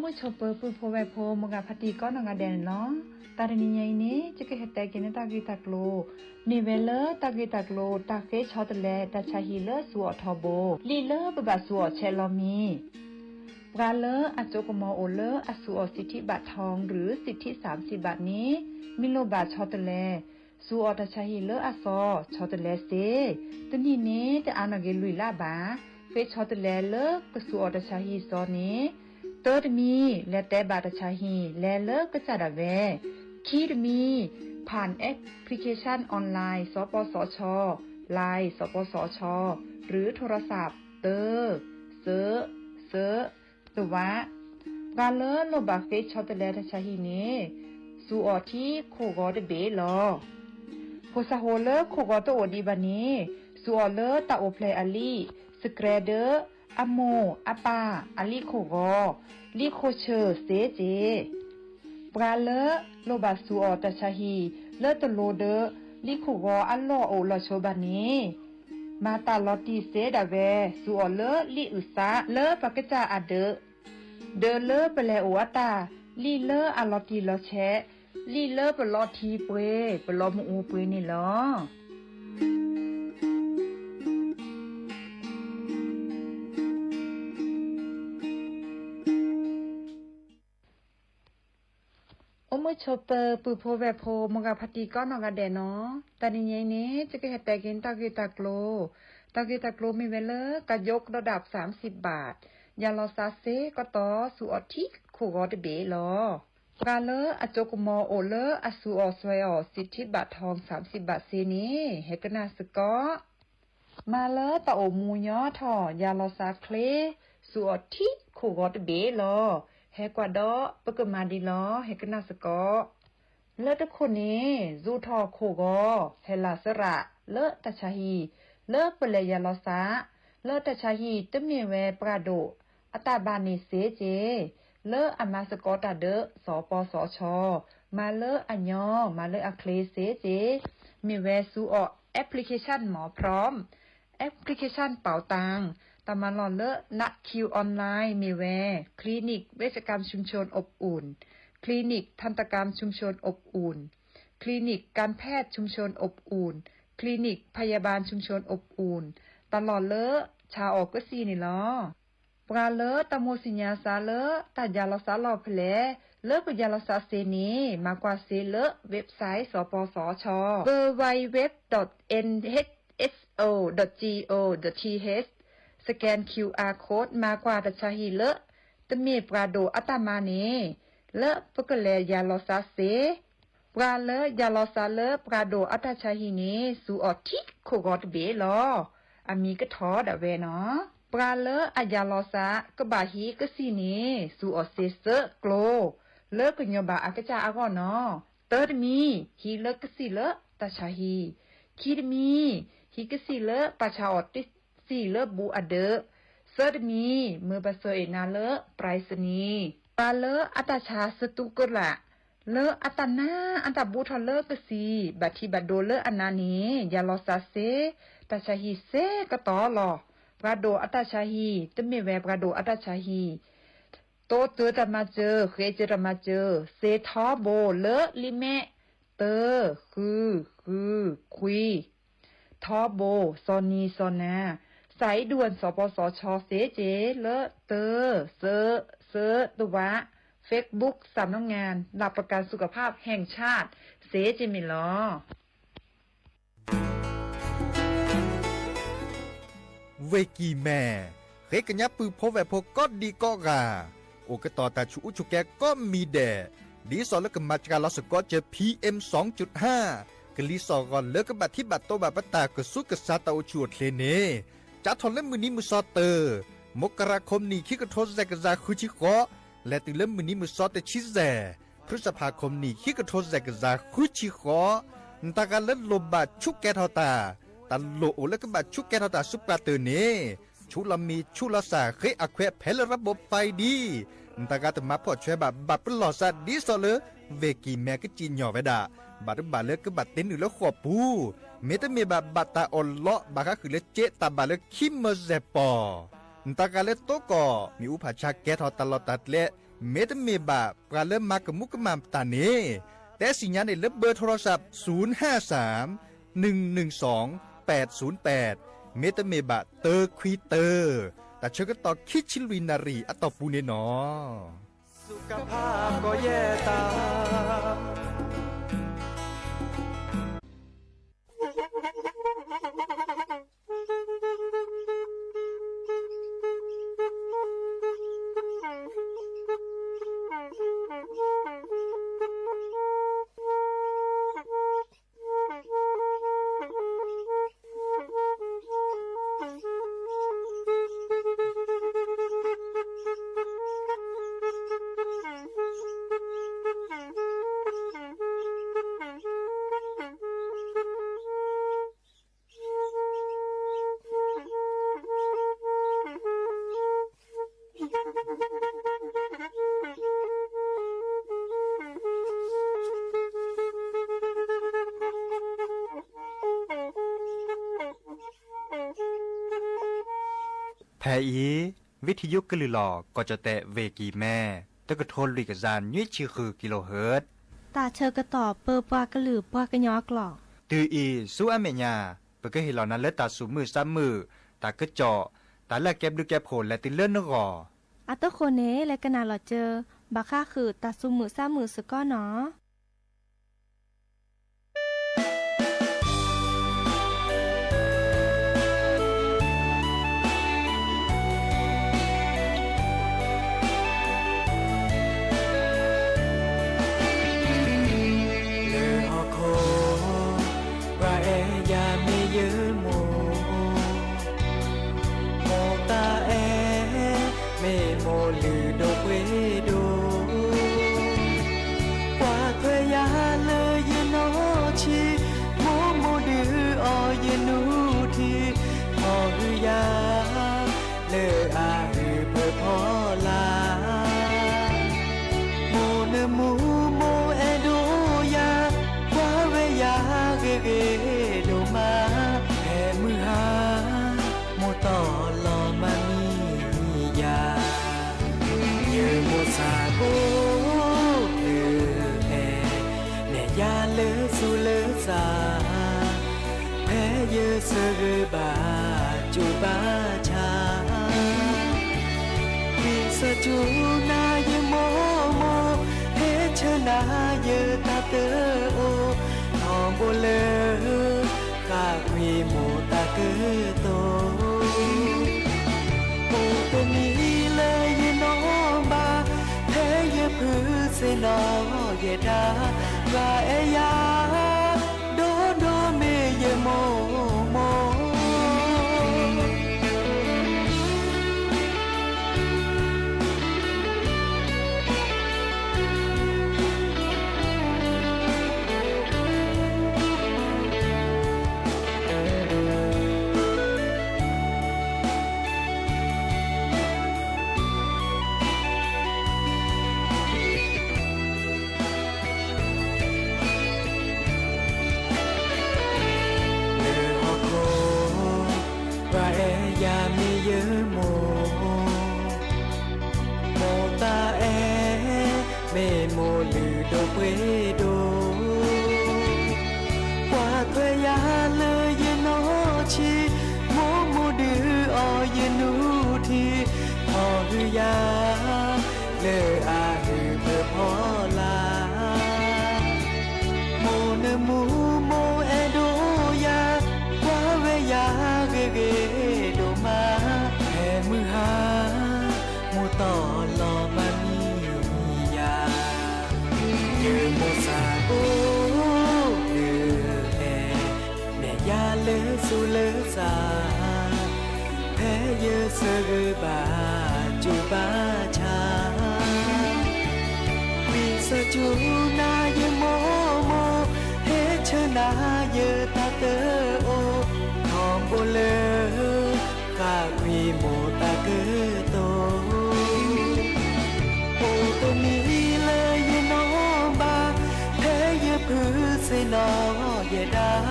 မုၢ်ဆိပၢၤပုၢ်ဖိဝဲၢ်ဖိ မိၢ်ဂၤဖါတံၢ်ကိးနီၢ်ဂၤဒဲးန့ၣ်လီၤ. တၢ်တနံၤညါအံၤန့ၣ် ယကဟဲတဲက့ၤန့ၢ်တၢ်ဂ့ၢ်တၢ်ကျိၤ, မ့ၢ်ဝဲလၢတၢ်ဂ့ၢ်တၢ်ကျိၤ တၢ်ဃ့ဆီတလဲတၢ်ဆါဟံၣ်လၢစူၤအီၣ်ထီဘိ, လံာ်လၢပဘၣ်စူၤအီၣ်ဆဲးလီၤမံၤ. ပှၤလၢအစိကမီၤအိၣ်လၢအစူၤအီၣ်စံးထံးဘးထီၣ် ရူး စံးထံး စၣ်စံးဘးန့ၣ် မ့ၢ်လိၣ်ဘၣ်ဆီတလဲ စူၤအီၣ်တၢ်ဆါဟံၣ်လၢအစီၤ ဆီတလဲစ့, တနံၣ်န့ၣ် တအါနီၣ်က့ၤလွံၢ်လါဘၣ်. ဃ့ဆီတလဲလၢကစူၤအီၣ်တၢ်ဆါဟံၣ်စီၤန့ၣ်, တၢတမံၤ လဲၤတဲဘၣ်တၢ်ဆါဟံၣ် လဲၤလၢကစၢ်ဒၣ်ဝဲ, ခံတမံၤ ผ่านแอปพลิเคชันออนไลน์ สปสช Line สปสช หรือโทรศัพท์ တၢ, စၢ, စၢ, တဝး. ပှၤလၢလိၣ်ဘၣ်ဃ့ဆီတလဲတၢ်ဆါဟံၣ်န့ၣ် စူၤအီၣ်ထံခိၣ်ဂီၤတဘ့ၣ်လီၤ. ဖိစၢ်ဖိလၢခိၣ်ဂီၤတအိၣ်ဒံးဘၣ်န့ၣ် စူၤအီၣ်လၢတၢ်အိၣ်ဖျဲၣ်အလံာ်, စကြဲဒၢ, အမိၢ်အပၢ်အလံာ်ခိၣ်ဂီၤ, လံာ်ခိၣ်ဆၢၣ်စ့က့ၤ. ပှၤလၢလိၣ်ဘၣ်စူၤအီၣ်တၢ်ဆါဟံၣ် လၢတလိၤဒီး လံာ်ခိၣ်ဂီၤအလီၢ်အိၣ်လီၤဆိဘၣ်န့ၣ် မၤတၢ်လီၤတံၢ်စ့ဒၣ်ဝဲ စူၤအီၣ်လၢလံာ်အုၣ်သး လၢပကစၢ်အဒၢး, ဒၢးလၢပလဲၤအိၣ်အတၢ်, လံာ်လၢအလီၤတံၢ်လီၤဆဲး, လံာ်လၢပလီထံပှ့ၤ ပလီမ့ၣ်အူပှ့ၤန့ၣ်လီၤ. အိၣ်မုာ်ဆိပၢၤ ပုၢ်ဖိဝဲၢ်ဖိ မိၢ်ဂၤဖါတံၢ်ကိးနီၢ်ဂၤဒဲးနီၤ, တၢ်နံၤညါအံၤန့ၣ် ယကဟဲတဲက့ၤတၢ်ဂ့ၢ်တၢ်ကျိၤ, တၢ်ဂ့ၢ်တၢ်ကျိၤမ့ၢ်ဝဲလၢ ကယိကဒီးဒၣ် သၢမ်ဆံဘး, ယၤလီၤစးစ့ကတီၢ် စူၤအီၣ်ထံခိၣ်ဂီၤတဘ့ၣ်လီၤ. ပှၤလၢအစိကမီၤအိၣ်လၢအစူၤအီၣ်စွဲအီၣ် စံးထံးဘးထီၣ် သၢမ်ဆံဘးစ့န့ၣ် ဟဲကနၣ်စ့ၢ်ကီး မၤလၢတၢ်အိၣ်မူညီထီၣ် ယၤလီၤစးချ့ စူၤအီၣ်ထံခိၣ်ဂီၤတဘ့ၣ်လီၤ. ဟဲကွၢ်ဒီးပကမၤဒ်လီၤ ဟဲကနၣ်စ့ၢ်ကီး. လၢတခိၣ်န့ၣ် စူၤထီၣ်ခိၣ်ဂီၤ ဟဲလၢစရး လၢတၢ်ဆါဟံၣ် လၢပလဲၤယၤလီၤစး လၢတၢ်ဆါဟံၣ်တမ့ၢ်ဝဲပှၤဒိၣ်အတၢ်ဘၣ်န့ၣ်စ့က့ၤ လၢအမၤစ့ၢ်ကီးတၢ်ဒီး စီၤပီစီၤဆီ မၤလၢအညီ မၤလၢအချ့စ့က့ၤ မ့ၢ်ဝဲစူၤအီၣ် application မ့ၢ် พร้อม application เป๋าตัง တၢ်မၤလီၢ်လၢ နး คิว online မ့ၢ်ဝဲ คลินิกเวชกรรมชุมชนอบอุ่น คลินิกทันตกรรมชุมชนอบอุ่น คลินิกการแพทย์ชุมชนอบอุ่น คลินิกพยาบาลชุมชนอบอุ่น တၢ်လီၢ်လၢဆါအီၣ်ကစံၣ်န့ၣ်လီၤ. ပှၤလၢတၢ်မိၣ်သ့ၣ်ညါစးလၢ တၢ်ယၤလီၤစးလီၢ်ဖဲလဲၣ် လၢပယၤလီၤစးစ့န့ၣ် မၤကွၢ်စ့လၢ website စီၤပီစီၤဆီ www.nhso.go.th, scan QR code မၤကွၢ်တၢ်ဆါဟံၣ်လၢ တမ့ၢ်ပှၤဒိၣ်အတၢ်မၤန့ၣ် လၢပကလဲၤယၤလီၤစးစ့ ပှၤလၢယၤလီၤစးလၢပှၤဒိၣ်အတၢ်ဆါဟံၣ်န့ၣ် စူၤအီၣ်ထံခိၣ်ဂီၤတဘ့ၣ်လီၤ. အမံၤကထီၣ်ဒၣ်ဝဲနီၤ. ပှၤလၢအယၤလီၤစးကဘၣ်ဟံးကစံၣ်န့ၣ် စူၤအီၣ်စ့စၢကျိၤ လၢကညီၤဘၣ်အကစၢ်အဂီၢ်နီၤ. တၢတမံၤ ဟံးလၢကစံၣ်လၢတၢ်ဆါဟံၣ်, ခံတမံၤ ဟံးကစံၣ်လၢပှၤဆါအီၣ်တစံၣ်လၢဘူးအဒၢး, သၢတမံၤ မၢပှၤစၢၤအ့ၣ်နၤလၢ ပြၢၣ်စနံၤ, ပှၤလၢအတၢ်ဆါစတူးကလာ် လၢအတၢ်နါအတၢ်ဘူးထီၣ်လၢကစံၣ် ဘၣ်ထံးဘၣ်ဒိလၢအနါန့ၣ် ယၤလီၤစးစ့ တၢ်ဆါဟံၣ်စ့ကတီၢ်လီၤ. ပှၤဒိၣ်အတၢ်ဆါဟံၣ် တမ့ၢ်ဝဲပှၤဒိၣ်အတၢ်ဆါဟံၣ် တိစၢၤတၢ်မၤစၢၤ ဃ့စၢၤတၢ်မၤစၢၤ စ့ထီဘိလၢလံာ်မဲာ် တၢ ဃု ဃု ခွံ ထီဘိ စီၤနံၤစီၤနၤ စးအံၤဒူၣ်စီၤပီစီၤဆီစ့က့ၤလၢ တၢ စၢ စၢ တဝး Facebook สำนักงานหลักประกันสุขภาพแห่งชาติ စ့က့ၤမ့ၢ်လီၤ. ဝ့ၢ်ကံၢ်မဲာ် ဃ့ကညးပုၢ်ဖိဝဲၢ်ဖိကိးဒံကိးဂၤ, အိၣ်ကတီၤတၢ်ဆူးအူဆူးကဲကိးမံၤဒဲး, ဒ်သိးလၢကမၤစှၤလီၤစ့ၢ်ကီးစၢၤ PM สองจุดห้า, ကလံၤစိးဂီၤလၢကဘၣ်ထံၣ်ဘၣ်တီဘၣ်ပတၢ်ကဆူးကဆါတၢ်အိၣ်ဆူၣ်အိၣ်ချ့န့ၣ် စးထီၣ်လၢမုၢ်နံၤမုၢ်သီတၢ, မကရၤ ခီမနံၣ် ခံကထိသၢကယၤဃုဆံဃိး, လဲၤတုၤလၢမုၢ်နံၤမုၢ်သီတဆံယဲၢ် ဖုစဖး ခီမနံၣ် ခံကထိသၢကယၤဃုဆံဃိး, နတၢ်ဂၤလၢလိၣ်ဘၣ်ဆူးကဲထီၣ်တၢ်, တၢ်လိၣ်အိၣ်လၢကဘၣ်ဆူးကဲထီၣ်တၢ်ဆူပှၤတၢၢ်န့ၣ်, ဆူးလီၤမံၤဆူးလီၤစၢ် ဃ့အခွဲးဖဲလၢ ระบบไฟ ဒံး, နတၢ်ဂၤတမၤဖှီၣ်ဆွဲဘၣ် ဘၣ်ပလီၢ်စးဒ်သိးလၢ ဝ့ၢ်ကံၢ်မဲာ်ကစံၣ်ညီၣ်ဝဲဒၣ်, ဘၣ်တဘၣ်လၢကဘၣ်တ့နုာ်လၢဃိာ်ပူၤ, မ့တမ့ၢ်ဘၣ် ဘၣ်တၢ်အီၣ်လီး ဘၣ်ဃးဃုာ်လၢစ့တၢ်ဘၣ်လၢခံမၢစဲၢ်ပီၤ, နတၢ်ဂၤလၢတိကိး မ့ၣ်အူဖးဆါကဲထီၣ်တၢ်လီၢ်တၢ်ကျဲ မ့တမ့ၢ်ဘၣ်ပှၤလၢမၤကမူးကမၣ်တၢ်န့ၣ်, တဲသ့ၣ်ညါန့ၣ်လၢဘၢၣ်ထိရၢ်စး သုၣ် ၼိုင်ႈ ၼိုင်ႈ သွင် ပၢတ်ႇ သုၣ် ပၢတ်ႇ, မ့တမ့ၢ်ဘၣ် တၢ ခွံ တၢ, တၢ်ဆၢကတီၢ်ခံဆံလွံၢ်နၣ်ရံၣ်အတီၢ်ပူၤန့ၣ်လီၤ. ဖဲအံၤ ဝံထံယိကလုၢ်လီၤ ကီၢ်ကၠီၣ်တဲၣ် ဝ့ၢ်ကံၢ်မဲ, တကထိလွံၢ်ကယၤနွံဆံဃုကံလိဟၢၣ်, တၢ်ဆၢကတီၢ်ပၢပှၤကလုာ်ပှၤကညီအကျိာ်. တုၤအံၤဆူအမဲာ်ညါ, ပကဟ့ၣ်လီၤနၤလၢတၢ်သူၣ်မုာ်သးမုာ်, တၢ်ကစီၣ်, တၢ်လၢအကဲဘျုးကဲဖှိၣ်လဲၤတုၤလၢနဂီၢ်. အတဃိန့ၣ် လဲၤကနၣ်လီၤစၢၤ ဘၣ်ဃးဃုာ်တၢ်သူၣ်မုာ်သးမုာ်စ့ၢ်ကီးနီၤ. လၢဟီၣ်ခိၣ် ပှၤအဲၣ်ယၤမ့ၢ်ယမိၢ်, မိၢ်သးအဲၣ် မ့ၢ်မိၢ်လုၢ်ဒိၣ်ပှ့ၤဒိၣ်, ကွၢ်ထွဲယၤလၢယနီၢ်ဆံး, မိၢ်မိၢ်ဒုးအီၣ်ယနူထံ, ဖီၣ်ဟုယၤ လၢအဟုၣ်ဖၢၣ်ဖီလာ်. မိၢ်နမူမိၢ်အဲၣ်ဒိၣ်ယၤ, ကွၢ်ဝဲယၤဂ့ၤဂ့ၤဒိၣ်မး, ဖဲမုၢ်ဟါ မိၢ်တီၢ်လီၤမၤမံယၤ, ယမိၢ်ဆၢကိၣ် လၢအဲၣ် နဲၣ်ယၤလၢသူၣ်လၢသး, ဖဲယဆၢဂ့ၤဘၣ်ကၠိဘၣ်ဆါ, ဝံသးစူၤနၤယမိၢ်မိၢ်, ဟဲဆၢနၤယတၢ်တအိၣ်, ထီဘိလၢ ဃၣ်ကွံာ်မိၢ်တၢ်ကတိၤ, အိၣ်တမံၤလၢယနီၢ်ဘၣ်, ဖဲယဖုးသ့ၣ်နီၣ်ယဲဒၣ်, ပှၤအဲၣ်ယၤ ဒီဒီမ့ၢ်ယမိၢ်မိၢ်. လၢဟီၣ်ခိၣ် ပှၤအဲၣ်ယၤမ့ၢ်ယမိၢ်, မိၢ်သးအဲၣ် မ့ၢ်မိၢ်လုၢ်ဒိၣ်ပှ့ၤဒိၣ်, ကွၢ်ထွဲယၤလၢယနီၢ်ဆံး, မိၢ်မိၢ်ဒုးအီၣ်ယနူထံ, ဖီၣ်ဟုယၤ လၢအဟုၣ်ဖၢၣ်ဖီလာ်, မိၢ်နမူမိၢ်အဲၣ်ဒိၣ်ယၤ, ကွၢ်ဝဲယၤဂ့ၤဂ့ၤဒိၣ်မး, ဖဲမုၢ်ဟါ မိၢ်တီၢ်လီၤမၤမံယၤ, ယမိၢ်ဆၢကိၣ် လၢအဲၣ် နဲၣ်ယၤလၢသူၣ်လၢသး, ဖဲယဆၢဂ့ၤဘၣ်ကၠိဘၣ်ဆါ, ဝံသးစူၤနၤယမိၢ်မိၢ်, ဟဲဆၢနၤယတၢ်တအိၣ်, ထီဘိလၢ ဃၣ်ကွံာ်မိၢ်တၢ်ကတိၤ, အိၣ်တမံၤလၢယနီၢ်ဘၣ်, ဖဲယဖုးသ့ၣ်နီၣ်ယဲဒၣ်,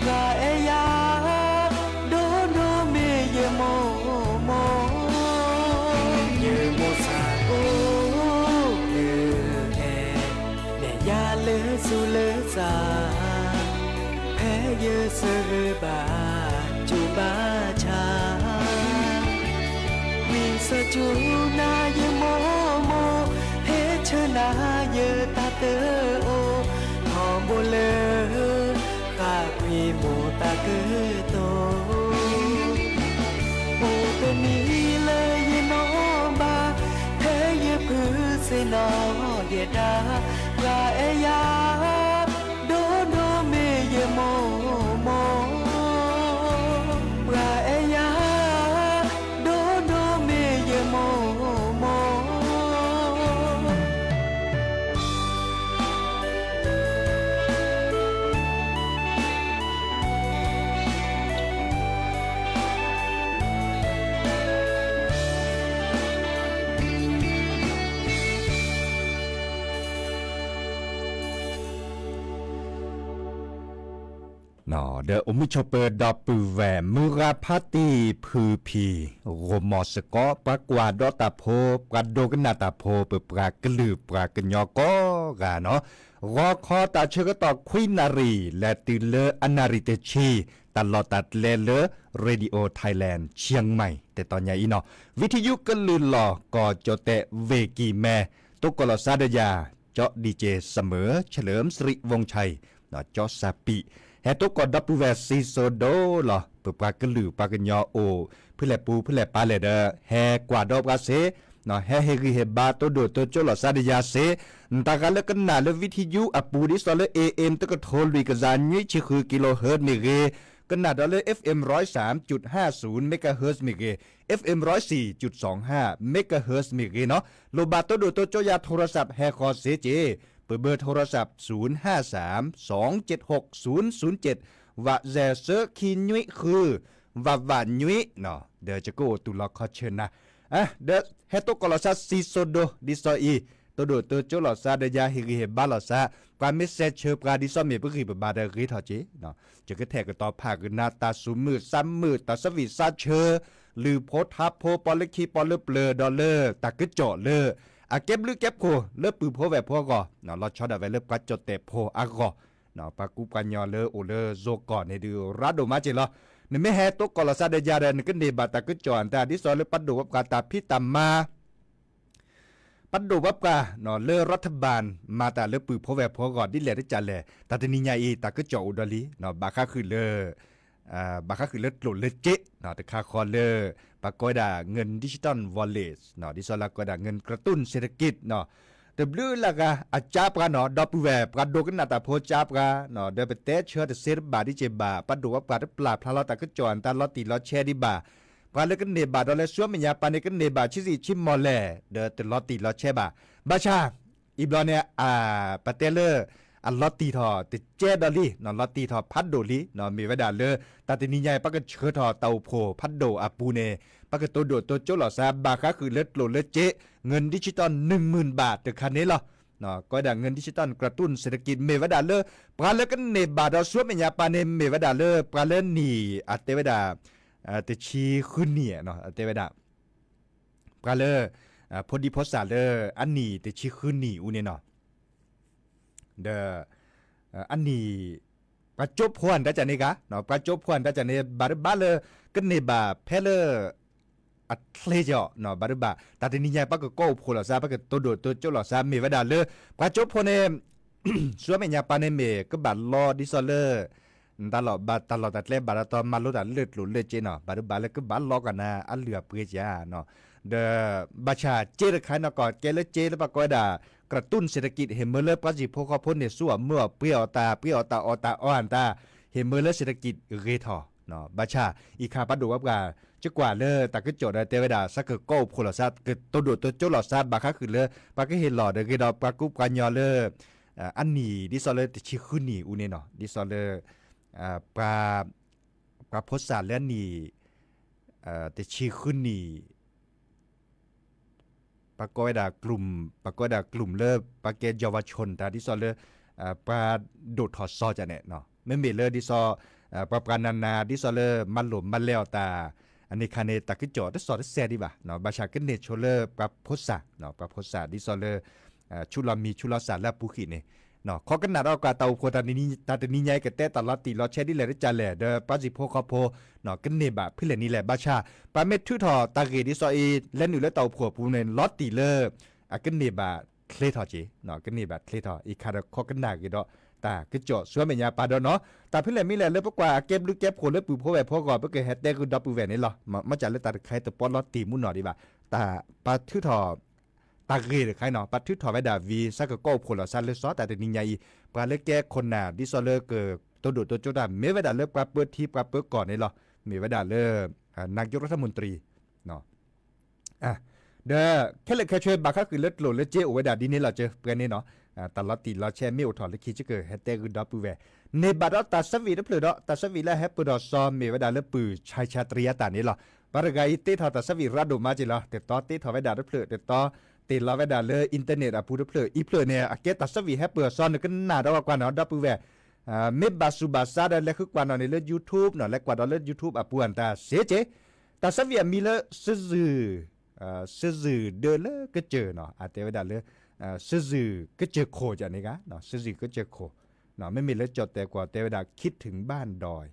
ပှၤအဲၣ်ယၤ ဒီဒီမ့ၢ်ယမိၢ်မိၢ်, ယမိၢ်ဆၢကိၣ် ဆူလၢစၢ်, ဖဲယစၢၤဘၣ်စူၤဘၣ်ဆါ, ဝံသးစူၤနၤယမိၢ်မိၢ်, ဟဲဆှၢနၤယတၢ်တအိၣ်, ထီဘိလၢ ဃၣ်ကွံာ်မိၢ်သးကတိၤ, အိၣ်တနံၤလၢယနီၢ်ဘၣ်, ဖဲယဖုစ့ၣ်နီၣ်ယဲဒၣ်, ပှၤအဲၣ်ယၤ ဒိၣ်ဒိၣ်မ့ၢ်ယမိၢ်မိၢ်, ပှၤအဲၣ်ယၤ ဒိၣ်ဒိၣ်မ့ၢ်ယမိၢ်မိၢ်. ဒီးအိၣ်မုာ်ဆိးပၢၤဒီပုၢ်ဝဲၢ် မုၢ်ဂၤဖါတံၢ်ဖုဖံ, ဂီၤမီၤစ့ၢ်ကီး ပှၤကွၢ်ဒီးတၢ်ဖိ, ပှၤဒိကနၣ်တၢ်ဖိ, ပပှၤကလုာ်ပှၤကညီကိးဂၤနီၤ, ဂီၤခီတၢ်ဆၢကတီၢ်ခွံနၣ်ရံၣ် လဲၤတုၤလၢအနၣ်ရံၣ်တဆံ, တၢ်လီၢ်တၢ်ကျဲလၢ Radio Thailand Chiang Mai တတီၤညါအံၤနီၤ, ဝံထယုကလုာ်လီၤ ကီၢ်ကၠီၣ်တဲၣ်ဝ့ၢ်ကံၢ်မဲ, တိကိၣ်လီၤစါဒီးယၤ ကၠီဒံၣ်က့ၣ်စမၢၣ် ဆၢလၢမစရံးဝိၣ်ဆဲး, ကၠီစၢ်ပံး, ဟဲတိကိၣ်ဒီပုၢ်ဝဲၢ်စံၣ်စိၤဒိၣ်လီၤ, ပပှၤကလုာ်ပှၤကညီအိၣ် ဖုလဲၣ်ပူၤဖုလဲၣ်ပၤလဲၣ်ဒီး ဟဲကွၢ်ဒီးပှၤစ့ၢ်, ဟဲဟ့ၣ်ဂံၢ်ဟ့ၣ်ဘါ တိၢ်ဒိၣ်တိၢ်ကၠိလီၤစါဒီးယၤစ့ၢ်, နတဂၤလၢကနၣ်လၢဝံထယုအပူၤ ဒ်သိးလၢ AM တကထိလွံၢ်ကယၤနွံဆံဃု kilohertz မ့ၢ်ဂ့ၤ, ကနၣ်ဒီးလၢ FM ร้อยสามจุดห้าศูนย์ megahertz မ့ၢ်ဂ့ၤ, FM ร้อยสี่จุดสองห้า megahertz မ့ၢ်ဂ့ၤနီၤ, လိၣ်ဘၣ်တိၢ်ဒိၣ်တိၢ်ကၠိယၤ ထိရစး ဟဲဃီၤစ့ၢ်ကီး, ပဘၢ โทรศัพท์ ศูนย์ห้าสาม สองเจ็ดหก ศูนย์ศูนย์เจ็ด, ဝးစဲး သၢခံနွံဃု ဝးဝးနွံ, ဒီးယကအိၣ်တူၢ်လီၤခီဆၢနၤ, ဒီးဟဲတိကိၣ်လီၤစါစံၣ်စိၤဒိၣ် ဒ်သိးအံၤ, တိၢ်ဒိၣ်တိၢ်ကၠိလီၤစါဒီးယၤ ဟ့ၣ်ဂံၢ်ဟ့ၣ်ဘါလီၤစါ, ပှၤမ့ၢ်စဲးဆၢပှၤဒ်သိးမ့ၢ်ပဂံၢ်ပဘါဒီးဂ့ၤထီၣ်က့ၤ, ယကထဲးကတီၤဖးကနၣ် တၢ်သူၣ်မုာ်သးမုာ် တၢ်ဆၢဝံၣ်ဆၢဆၢ, လုၢ်ဖိထါဖိ ပီလၢခံပီလၢပျၢၤ ဒီးလၢတၢ်ကစီၣ်လၢ အကဲဘျုးကဲဖှိၣ်လၢပုၢ်ဖိဝဲၢ်ဖိအဂီၢ်, လီၤဆီဒၣ်ဝဲလၢပှၤကၠီၣ်တဲၣ်ဖိအဂီၢ်, ပှၤကူပှၤကညီလၢအိၣ်လၢယိၤကီၢ်န့ၣ်ဒုး ရၤဒိၣ်မးက့ၤလီၤ, နမ့ၢ်ဟဲတိကိၣ်လီၤစါဒီးယၤဒီး နကန့ၢ်ဘၣ်တၢ်ကစီၣ်အတၢ် ဒ်သိးလၢပှၤဒိၣ်ပှၤပှၢ်တၢ်ဖံးတၢ်မၤ ပှၤဒိၣ်ပှၤပှၢ်လၢ รัฐบาล မၤတၢ်လၢပုၢ်ဖိဝဲၢ်ဖိအဂီၢ် ဒ်လဲၣ်တကးလဲၣ်, တၢ်တနံၤညါအံၤ တၢ်ကစီၣ်အိၣ်ဒီးလံ, ဘၣ်ဃးဃုာ်လၢ ဘၣ်ဃးဃုာ်လၢကျိၣ်လၢစ့, တခါဃီလၢ ပှၤကိးဝဲဒၣ် เงินดิจิตอลวอลเล็ต ဒ်သိးလၢကိးဝဲဒၣ် เงินกระตุ้นเศรษฐกิจ တဘျုးလၢ်ဂၤ အကၠါပှၤနီၤ ဒီပုၢ်ဝဲၢ် ပှၤဒိကနၣ်တၢ်ဖိကၠါပှၤ, ဒီးပတဲဆၢတစ့တဘၣ်ဒ်က့ၤဘၣ်, ပှၤဒိၣ်ပှၤပှၢ်တပျၢ်ဖျါလီၤတၢ်ကစီၣ်အတၢ်လီၤတံၢ်လီၤဆဲးဒံးဘၣ်, ပှၤလၢကန့ၢ်ဘၣ်ဒီးလၢ ဆူမဲာ်ညါပၤန့ၣ် ကန့ၢ်ဘၣ်ဆံးဆံးဆံးမီၢ်လဲၣ်, ဒီးတလီၤတံၢ်လီၤဆဲးဘၣ်. ဘၣ်ဆၣ် အံၤဘျီန့ၣ် ပတဲလၢ အလီၤတံၢ်ထီၣ်တကဲဒီးလံ, လီၤတံၢ်ထီၣ်ဖးဒိၣ်လံ, မ့ၢ်ဝဲဒၣ်လၢ တၢ်တနံၤညါအံၤ ပကဆှၢထီၣ်တၢ်အိၣ်ဖှိၣ်ဖးဒိၣ်အပူၤန့ၣ် ပကတိၢ်ဒိၣ်တိၢ်ကၠိလီၤစါ ဘၣ်ဃးဃုာ်လၢကျိၣ်လၢစ့ เงินดิจิตอลหนึ่งหมื่นบาท တခါန့ၣ်လီၤ. ကိးဝဲဒၣ် เงินดิจิตอลกระตุ้นเศรษฐกิจ မ့ၢ်ဝဲဒၣ်လၢ ပှၤလၢကန့ၢ်ဘၣ်ဒီးဆူမဲာ်ညါပၤန့ၣ် မ့ၢ်ဝဲဒၣ်လၢ ပှၤလၢနံၣ် အတဲဝဲဒၣ် တဆံဃုနံၣ် တဲဝဲဒၣ် ပှၤလၢ ဖိဒံဖိသၣ်လၢ အနံၣ်တဆံဃုနံၣ်အူန့ၣ်နီၤ, ဒီး အနံၣ် ပှၤကၠိဖိအတၢ်ကန့ၣ်ဂ့ၤ, ပှၤကၠိဖိအတၢ်ကန့ၣ် ဘၣ်တဘၣ်လၢ ကန့ၢ်ဘၣ်ဖဲလၢ အချ့ကီး ဘၣ်တဘၣ် တၢ်တနံၤညါ ပကကိးအိၣ်ဖှိၣ်လီၤစါ ပကတိၢ်ဒိၣ်တိၢ်ကၠိလီၤစါ မ့ၢ်ဝဲဒၣ်လၢ ပှၤကၠိဖိန့ၣ် ဆူမဲာ်ညါပၤန့ၣ်မ့ၢ်ကဘၣ်လီဒ်သိးလၢ တၢ်လီၢ်ဘၣ်တၢ်လီၢ်တၢ်ကျဲဘၣ်ဒီးတၢ်မၤလိတၢ်လၢကျိၣ်လၢစ့နီၤ, ဘၣ်တဘၣ်လၢကဘၣ်လီကနၤအလုၢ်အပှ့ၤကါ, ဒီးဘၣ်ဆၣ်စ့တခါနီၤ ကီၢ်ကဲလၢစ့လၢပှၤကိးဝဲဒၣ် กระตุ้นเศรษฐกิจ ဟ့ၣ်မၢလၢပှၤဟံၣ်ဖိဃီဖိန့ၣ် ဆူအီၣ်မၢအီၣ်ပှ့ၤအီၣ်တၢ် ပှ့ၤအီၣ်တၢ်အီၣ်တၢ်အီအတၢ် ဟ့ၣ်မၢလၢ เศรษฐกิจ ဂ့ၤထီၣ်, ဘၣ်ဆၣ် အံၤခါပှၤဒိၣ်ပှၤပှၢ် ကကွၢ်လၢတၢ်ကစီၣ်ဒီးတဲဝဲဒၣ် စးကကိးအိၣ်ဖှိၣ်လီၤစါ ကတိၢ်ဒိၣ်တိၢ်ကၠိလီၤစါ ဘၣ်ဃးဃုာ်လၢ ပှၤကဟ့ၣ်လီၤဒီးဂ့ၤဒီးပှၤကူပှၤကညီလၢ အနံၣ်ဒ်သိးလၢတဆံဃုနံၣ်အူန့ၣ်နီၤ ဒ်သိးလၢ ပှၤ ပှၤဖိသၣ်လၢအနံၣ် တဆံဃုနံၣ် ပှၤကိးဝဲဒၣ် กลุ่ม ပှၤကိးဝဲဒၣ် กลุ่ม လၢ ပှၤကဲ เยาวชน တၢ်ဒ်သိးလၢ ပှၤဒိၣ်ထီၣ်စီၤကန့ၣ် မ့မ့ၢ်လၢဒ်သိး ပှၤပှၤနၤနၤ ဒ်သိးလၢမၤလိာ်မၤလဲအီၤတၢ် အန့ၣ်ခါန့ၣ် တၢ်ကစီၣ်တစီၣ်တစဲးဒံးဘၣ် ဘၣ်ဆၣ်ကန့ၢ်ဆိလၢပှၤဖိသၣ် ပှၤဖိသၣ်ဒ်သိးလၢ ဆူလီၤမံၤဆူလီၤသၣ်လၢအပူၤဃံးန့ၣ် ခီကနၣ်ဒီးကွၢ်တၢ်အိၣ်ဖှိၣ်တၢ်တနံၤညါအံၤ ကတဲတၢ်လီၤတံၢ်လီၤဆဲးဒ်လဲၣ်တကးလဲၣ် ဒီးပှၤစံၣ်ဖိဃီဖိ ကန့ၢ်ဘၣ်ဖဲလဲၣ်နံၤလဲၣ် ဘၣ်ဆၣ် ပမ့ၢ်ထုးထီၣ်တၢ်ဂ့ၢ်ဒ်သိးအံၤ လဲၤနုာ်လၢတၢ်အိၣ်ဖှိၣ်အပူၤန့ၣ် လီၤတံၢ်လၢ အကန့ၢ်ဘၣ်ချ့ထီၣ်က့ၤ, ကန့ၢ်ဘၣ်ချ့ထီၣ် အံၤခါဒီးခီကနၣ်ဂ့ၤဒီး တၢ်ကစီၣ်ဆူမဲာ်ညါပာ်ဒီးနီၤ တၢ်ဖဲလဲၣ်မ့ၢ်လဲၣ် လၢပကွၢ်အကဲဘျုးကဲဖှိၣ်လၢပုၢ်ဖိဝဲၢ်ဖိအဂီၢ် ပကဟဲတဲဂုာ်ဒီပုၢ်ဝဲၢ်န့ၣ်လီၤ. မ့ၢ်စ့ၢ်လၢတၢ်တခါအံၤတပီလီၤတံၢ်မူနီၢ်ဒံးဘၣ်, တၢ်ပာ်ထုးထီၣ် တၢ်ဂ့ၢ်တခါအံၤနီၤ ပာ်ထုးထီၣ်ဝဲဒၣ်ဝံၤ ဆၢကတီၢ်အိၣ်ဖှိၣ်လီၤစးလၢစီၤတၢ်တနံၤညါအံၤ ပှၤလၢကဲခိၣ်နၢ်ဒ်သိးလၢကတိၤဒိၣ်တိၤကၠိတၢ် မ့ၢ်ဝဲဒၣ်လၢပှၤပၢထံပှၤပၢကီၢ်န့ၣ်လီၤ. မ့ၢ်ဝဲဒၣ်လၢ နာယကរដ្ឋမន្ត្រី ဒီးခဲလၢာ်ခဲဆ့ ဘၣ်ဃးဃုာ်လၢကျိၣ်လၢစ့အိၣ်ဝဲဒၣ်ဒ်န့ၣ်လီၤ ကပှဲၤန့ၣ်နီၤ, တၢ်လီၤတံၢ်လီၤဆဲးမ့ၢ်အိၣ်ထီၣ်လၢခံ ကကဟဲတဲဂုာ်ဒီပုၢ်ဝဲၢ်, န့ၢ်ဘၣ်ဒီးတၢ်ဆၢဝံၣ်တဖျၢၣ်ဒီး တၢ်ဆၢဝံၣ်လၢဟဲပၢၢ်ထီၣ်စီၤ မ့ၢ်ဝဲဒၣ်လၢပုၢ်ဆါဆါတရံအတၢ်န့ၣ်လီၤ. ပှၤတဂၤအံၤတ့ထီၣ်တၢ်ဆၢဝံၣ်ရၤဒိၣ်မးက့ၤလီၤ, တတီတ့ထီၣ်ဝဲဒၣ်တဖျၢၣ် တတီတ့ၢ်လီၤဝဲဒၣ်လၢ internet အပူၤတဖျၢၣ် အံၤဖျၢၣ်န့ၣ် အကဲတၢ်ဆၢဝံၣ်ဟဲပၢၢ်စီၤ နကနၣ်ဒီးကွၢ်နီၤ ဒီပုၢ်ဝဲၢ် မ့ၢ်ဘၣ်ဆူးဘၣ်ဆါဒီး လဲၤဃုကွၢ်နီၤန့ၣ်လၢ YouTube နီၤ လဲၤကွၢ်ဒီးလၢ YouTube အပူၤအတၢ်စ့က့ၤ, တၢ်ဆၢဝံၣ်အမံၤလၢ စၢ်စၢ် စၢ်စၢ်ဒၢလၢကစၢၢ်နီၤ အတဲဝဲဒၣ်လၢ စၢ်စၢ်ကစၢၢ်ခိၣ်န့ၣ်ဂ့ၤ, စၢ်စၢ်ကစၢၢ်ခိၣ်, မ့မ့ၢ်လၢကၠီၣ်တဲာ်ကွီၢ်တဲဝဲဒၣ် คิดถึงบ้านดอย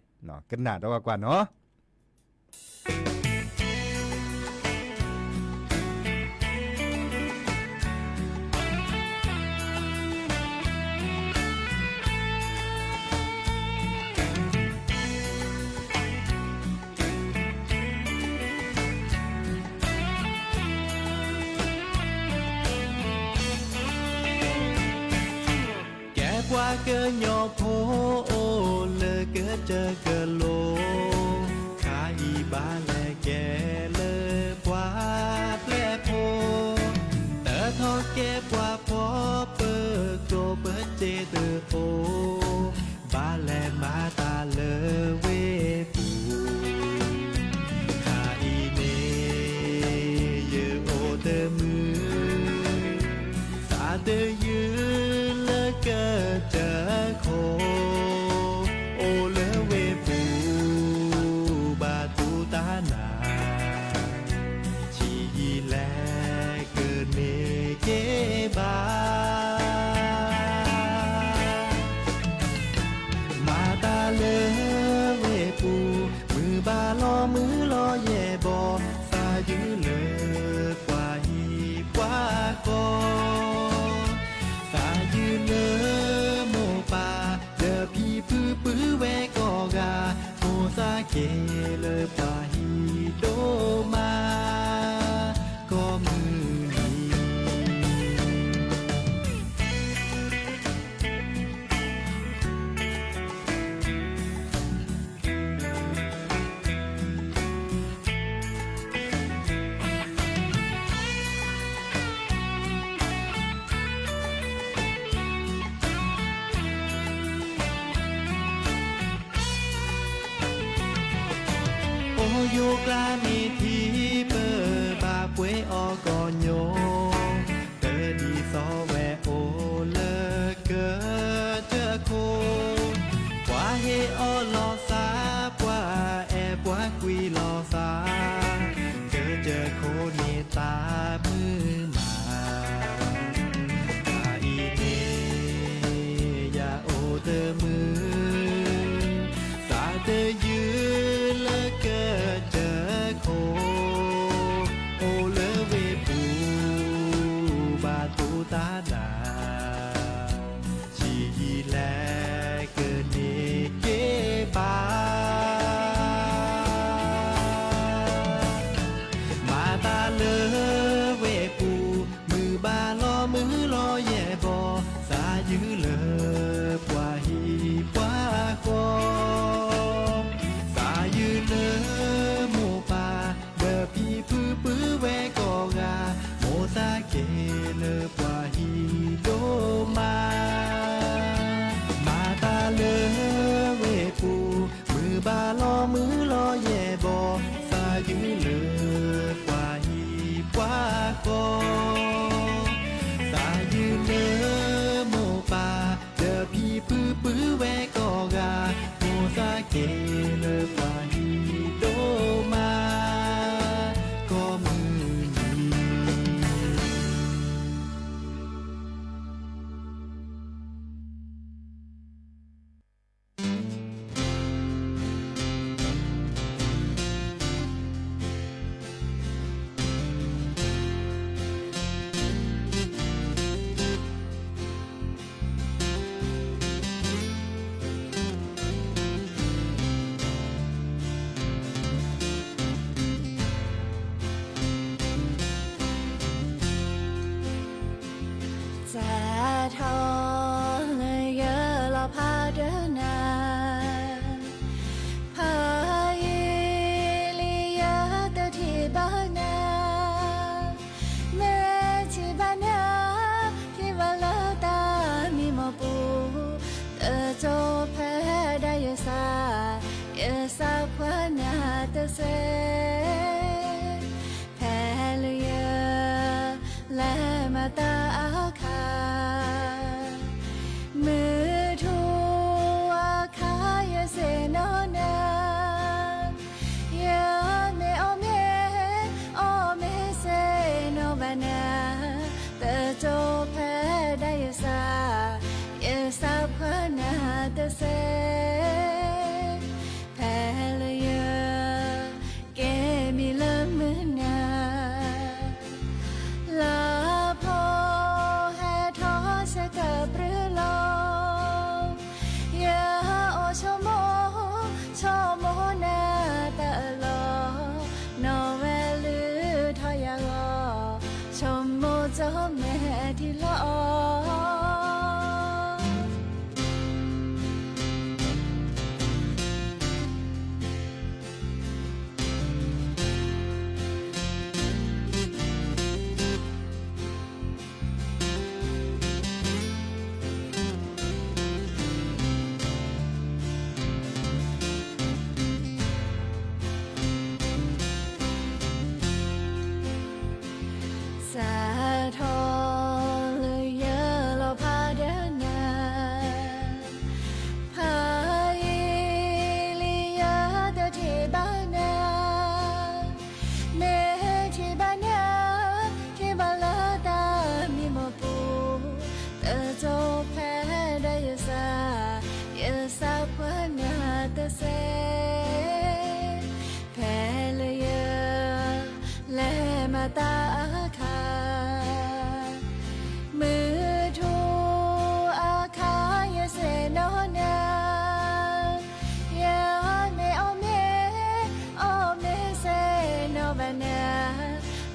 ကနၣ်ဒီးကွၢ်နီၤ ကဲပှၤကညီဖိအိၣ်လၢကစၢၢ်ကလိ, ခါအံၤဘၣ်လဲၤကဲလၢပှၤပျဲၢ်ဖိ, တၢ်ထီၣ်ကဲပှၤဖှီၣ်ပၢၤကျိၤပစ့တအိၣ်, ဘၣ်လဲၤမၤတၢ်လၢဝ့ၢ်ပူၤ ခါအံၤန့ၣ် ယအိၣ်တမုာ်, သးတယုၢ်လၢကစၢၢ်ခိၣ်, အိၣ်လၢဝ့ၢ်ပူၤ ဘၣ်တူၢ်တၢ်နၤ, ဆံးယံာ်လဲၣ်ကန့ၢ်က့ၤဘၣ် မၤတၢ်လၢဝ့ၢ်ပူၤ, မုၢ်ဘၣ်လီၤမုၢ်လီၤယဲၢ်ဘီ, သးယုၢ်လၢပှၤဟံၣ်ပှၤဃီ, သးယုၢ်လၢမိၢ်ပၢ်, ဒီးဖံဖုပုၢ်ဝဲၢ်ကိးဂၤ, မိၢ်သးက့ၤလၢပှၤဟံၣ်ဒိၣ်မး ကိးမုၢ်နံၤ အိၣ်ယိၤကျါန့ၣ်ထံ ပဘၣ်ပှ့ၤအီၤကီၢ်ညိ, ပဒ်သိးဝဲအိၣ်လၢကစၢၢ်ခိၣ်, ပှၤဟ့ၣ်အီၤလီၤသး, ပှၤအဲၣ်ပှၤကွံလီၤသး, ကစၢၢ်ခိၣ်န့ၣ်သးမုာ်မး ခါအံၤန့ၣ် ယအိၣ်တမုာ်, သးတယုၢ်လၢကစၢၢ်ခိၣ်, အိၣ်လၢဝ့ၢ်ပူၤ ဘၣ်တူၢ်တၢ်နၤ, ဆံးယံာ်လဲၣ်ကန့ၢ်က့ၤဘၣ် မၤတၢ်လၢဝ့ၢ်ပူၤ, မုၢ်ဘၣ်လီၤမုၢ်လီၤယဲၢ်ဘီ, သးယုၢ်လၢပှၤဟံၣ်ပှၤဃီ, သးယုၢ်လၢမိၢ်ပၢ်, ဒီးဖံဖုပုၢ်ဝဲၢ်ကိးဂၤ, မိၢ်သးက့ၤလၢပှၤဟံၣ်ဒိၣ်မး မၤတၢ်လၢဝ့ၢ်ပူၤ, မုၢ်ဘၣ်လီၤမုၢ်လီၤယဲၢ်ဘီ, သးယုၢ်လၢပှၤဟံၣ်ပှၤဃီ, သးယုၢ်လၢမိၢ်ပၢ်, ဒီးဖံဖုပုၢ်ဝဲၢ်ကိးဂၤ, မိၢ်သးက့ၤလၢပှၤဟံၣ်ဒိၣ်မး ကိးမုၢ်နံၤ တၢ်အခါ, မုၢ်ထူအခါ ယစဲးနီၣ်နၤ, ယမ့ၢ်အီၣ်မ့ၢ်, အီၣ်မ့ၢ်စဲးနီၣ်ဘၣ်နၤ,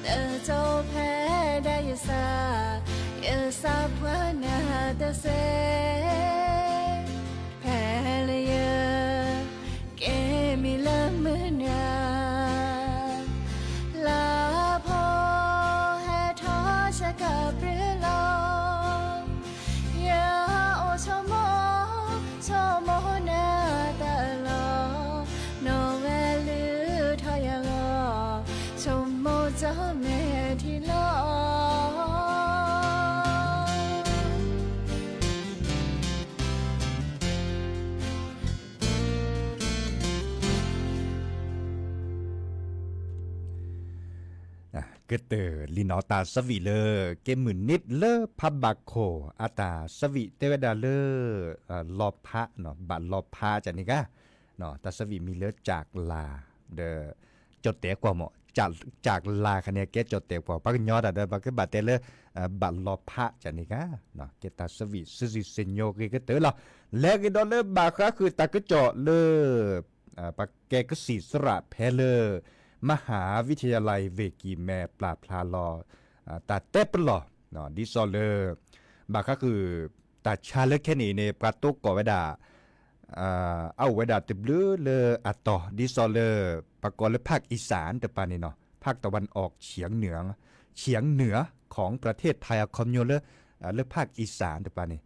တစိၤဖဲဒၣ်ယစၢ်, ယစၢ်ပှၤနၤတစဲး, ဖဲလၢယ ကဲမံၤလၢမုၢ်နၤ, လါဖီဟဲထီၣ်ဆဲးကပၤလီၤ, ယအိၣ်ဆိမိၣ်, ဆိမိၣ်နၤတၢ်လီၤ, နီၢ်ဝဲလုၢ်ထီၣ်ယဂီၢ်, ဆိမိၣ်ကၠီမဲာ်ထံလီၤ. ကတၢၢ်လံနီၤ တၢ်ဆၢဝံၣ်လၢ ကဲမုၢ်နံၤလၢဖးဘၣ်ခိၣ် အတၢ်ဆၢဝံၣ်တဲဝဲဒၣ်လၢ လီၤဖး, ဘၣ်လီၤဖးကန့ၣ်ဂၤ, တၢ်ဆၢဝံၣ်မံၤလၢ ကၠၢ်ကလၤ, ဒီး ကၠီၣ်တဲာ်ကွီၢ်မး, ကၠၢ်ကလၤခါန့ၣ် ကဲကၠီၣ်တဲာ်ကွီၢ် ပှၤကညီတၢ်ဒီး ပကဘၣ်တဲလၢ ဘၣ်လီၤဖးကန့ၣ်ဂၤ, ကဲတၢ်ဆၢဝံၣ်စုာ်စုာ်စ့ၢ်ညီၣ်ဂ့ၤကတၢၢ်လီၤ. လဲၤကဒီးလၢဘၣ်ဃးဃုာ်တၢ်ကစီၣ်လၢ ပကဲကစံၣ်စရၣ်ဖဲလၢ မဟၣ်ဝံထယၤလံဝ့ၢ်ကံၢ်မဲပျၢ်ဖျါလီၤ တၢ်တဲပလီၢ်, ဒ်သိးလၢ ဘၣ်ဃးဃုာ် တၢ်ဆါလၢခဲန့ၣ်န့ၣ် ပှၤတိကိးဝဲဒၣ် အအိၣ်ဝဲဒၣ်တဘျုးလၢအတီၤ ဒ်သိးလၢ ပှၤကိးလၢ ภาคอีสาน တပၤန့ၣ်နီၤ ภาคตะวันออกเฉียงเหนือ เฉียงเหนือ ของประเทศไทย အခီပညီလၢ လၢ ภาคอีสาน တပၤန့ၣ်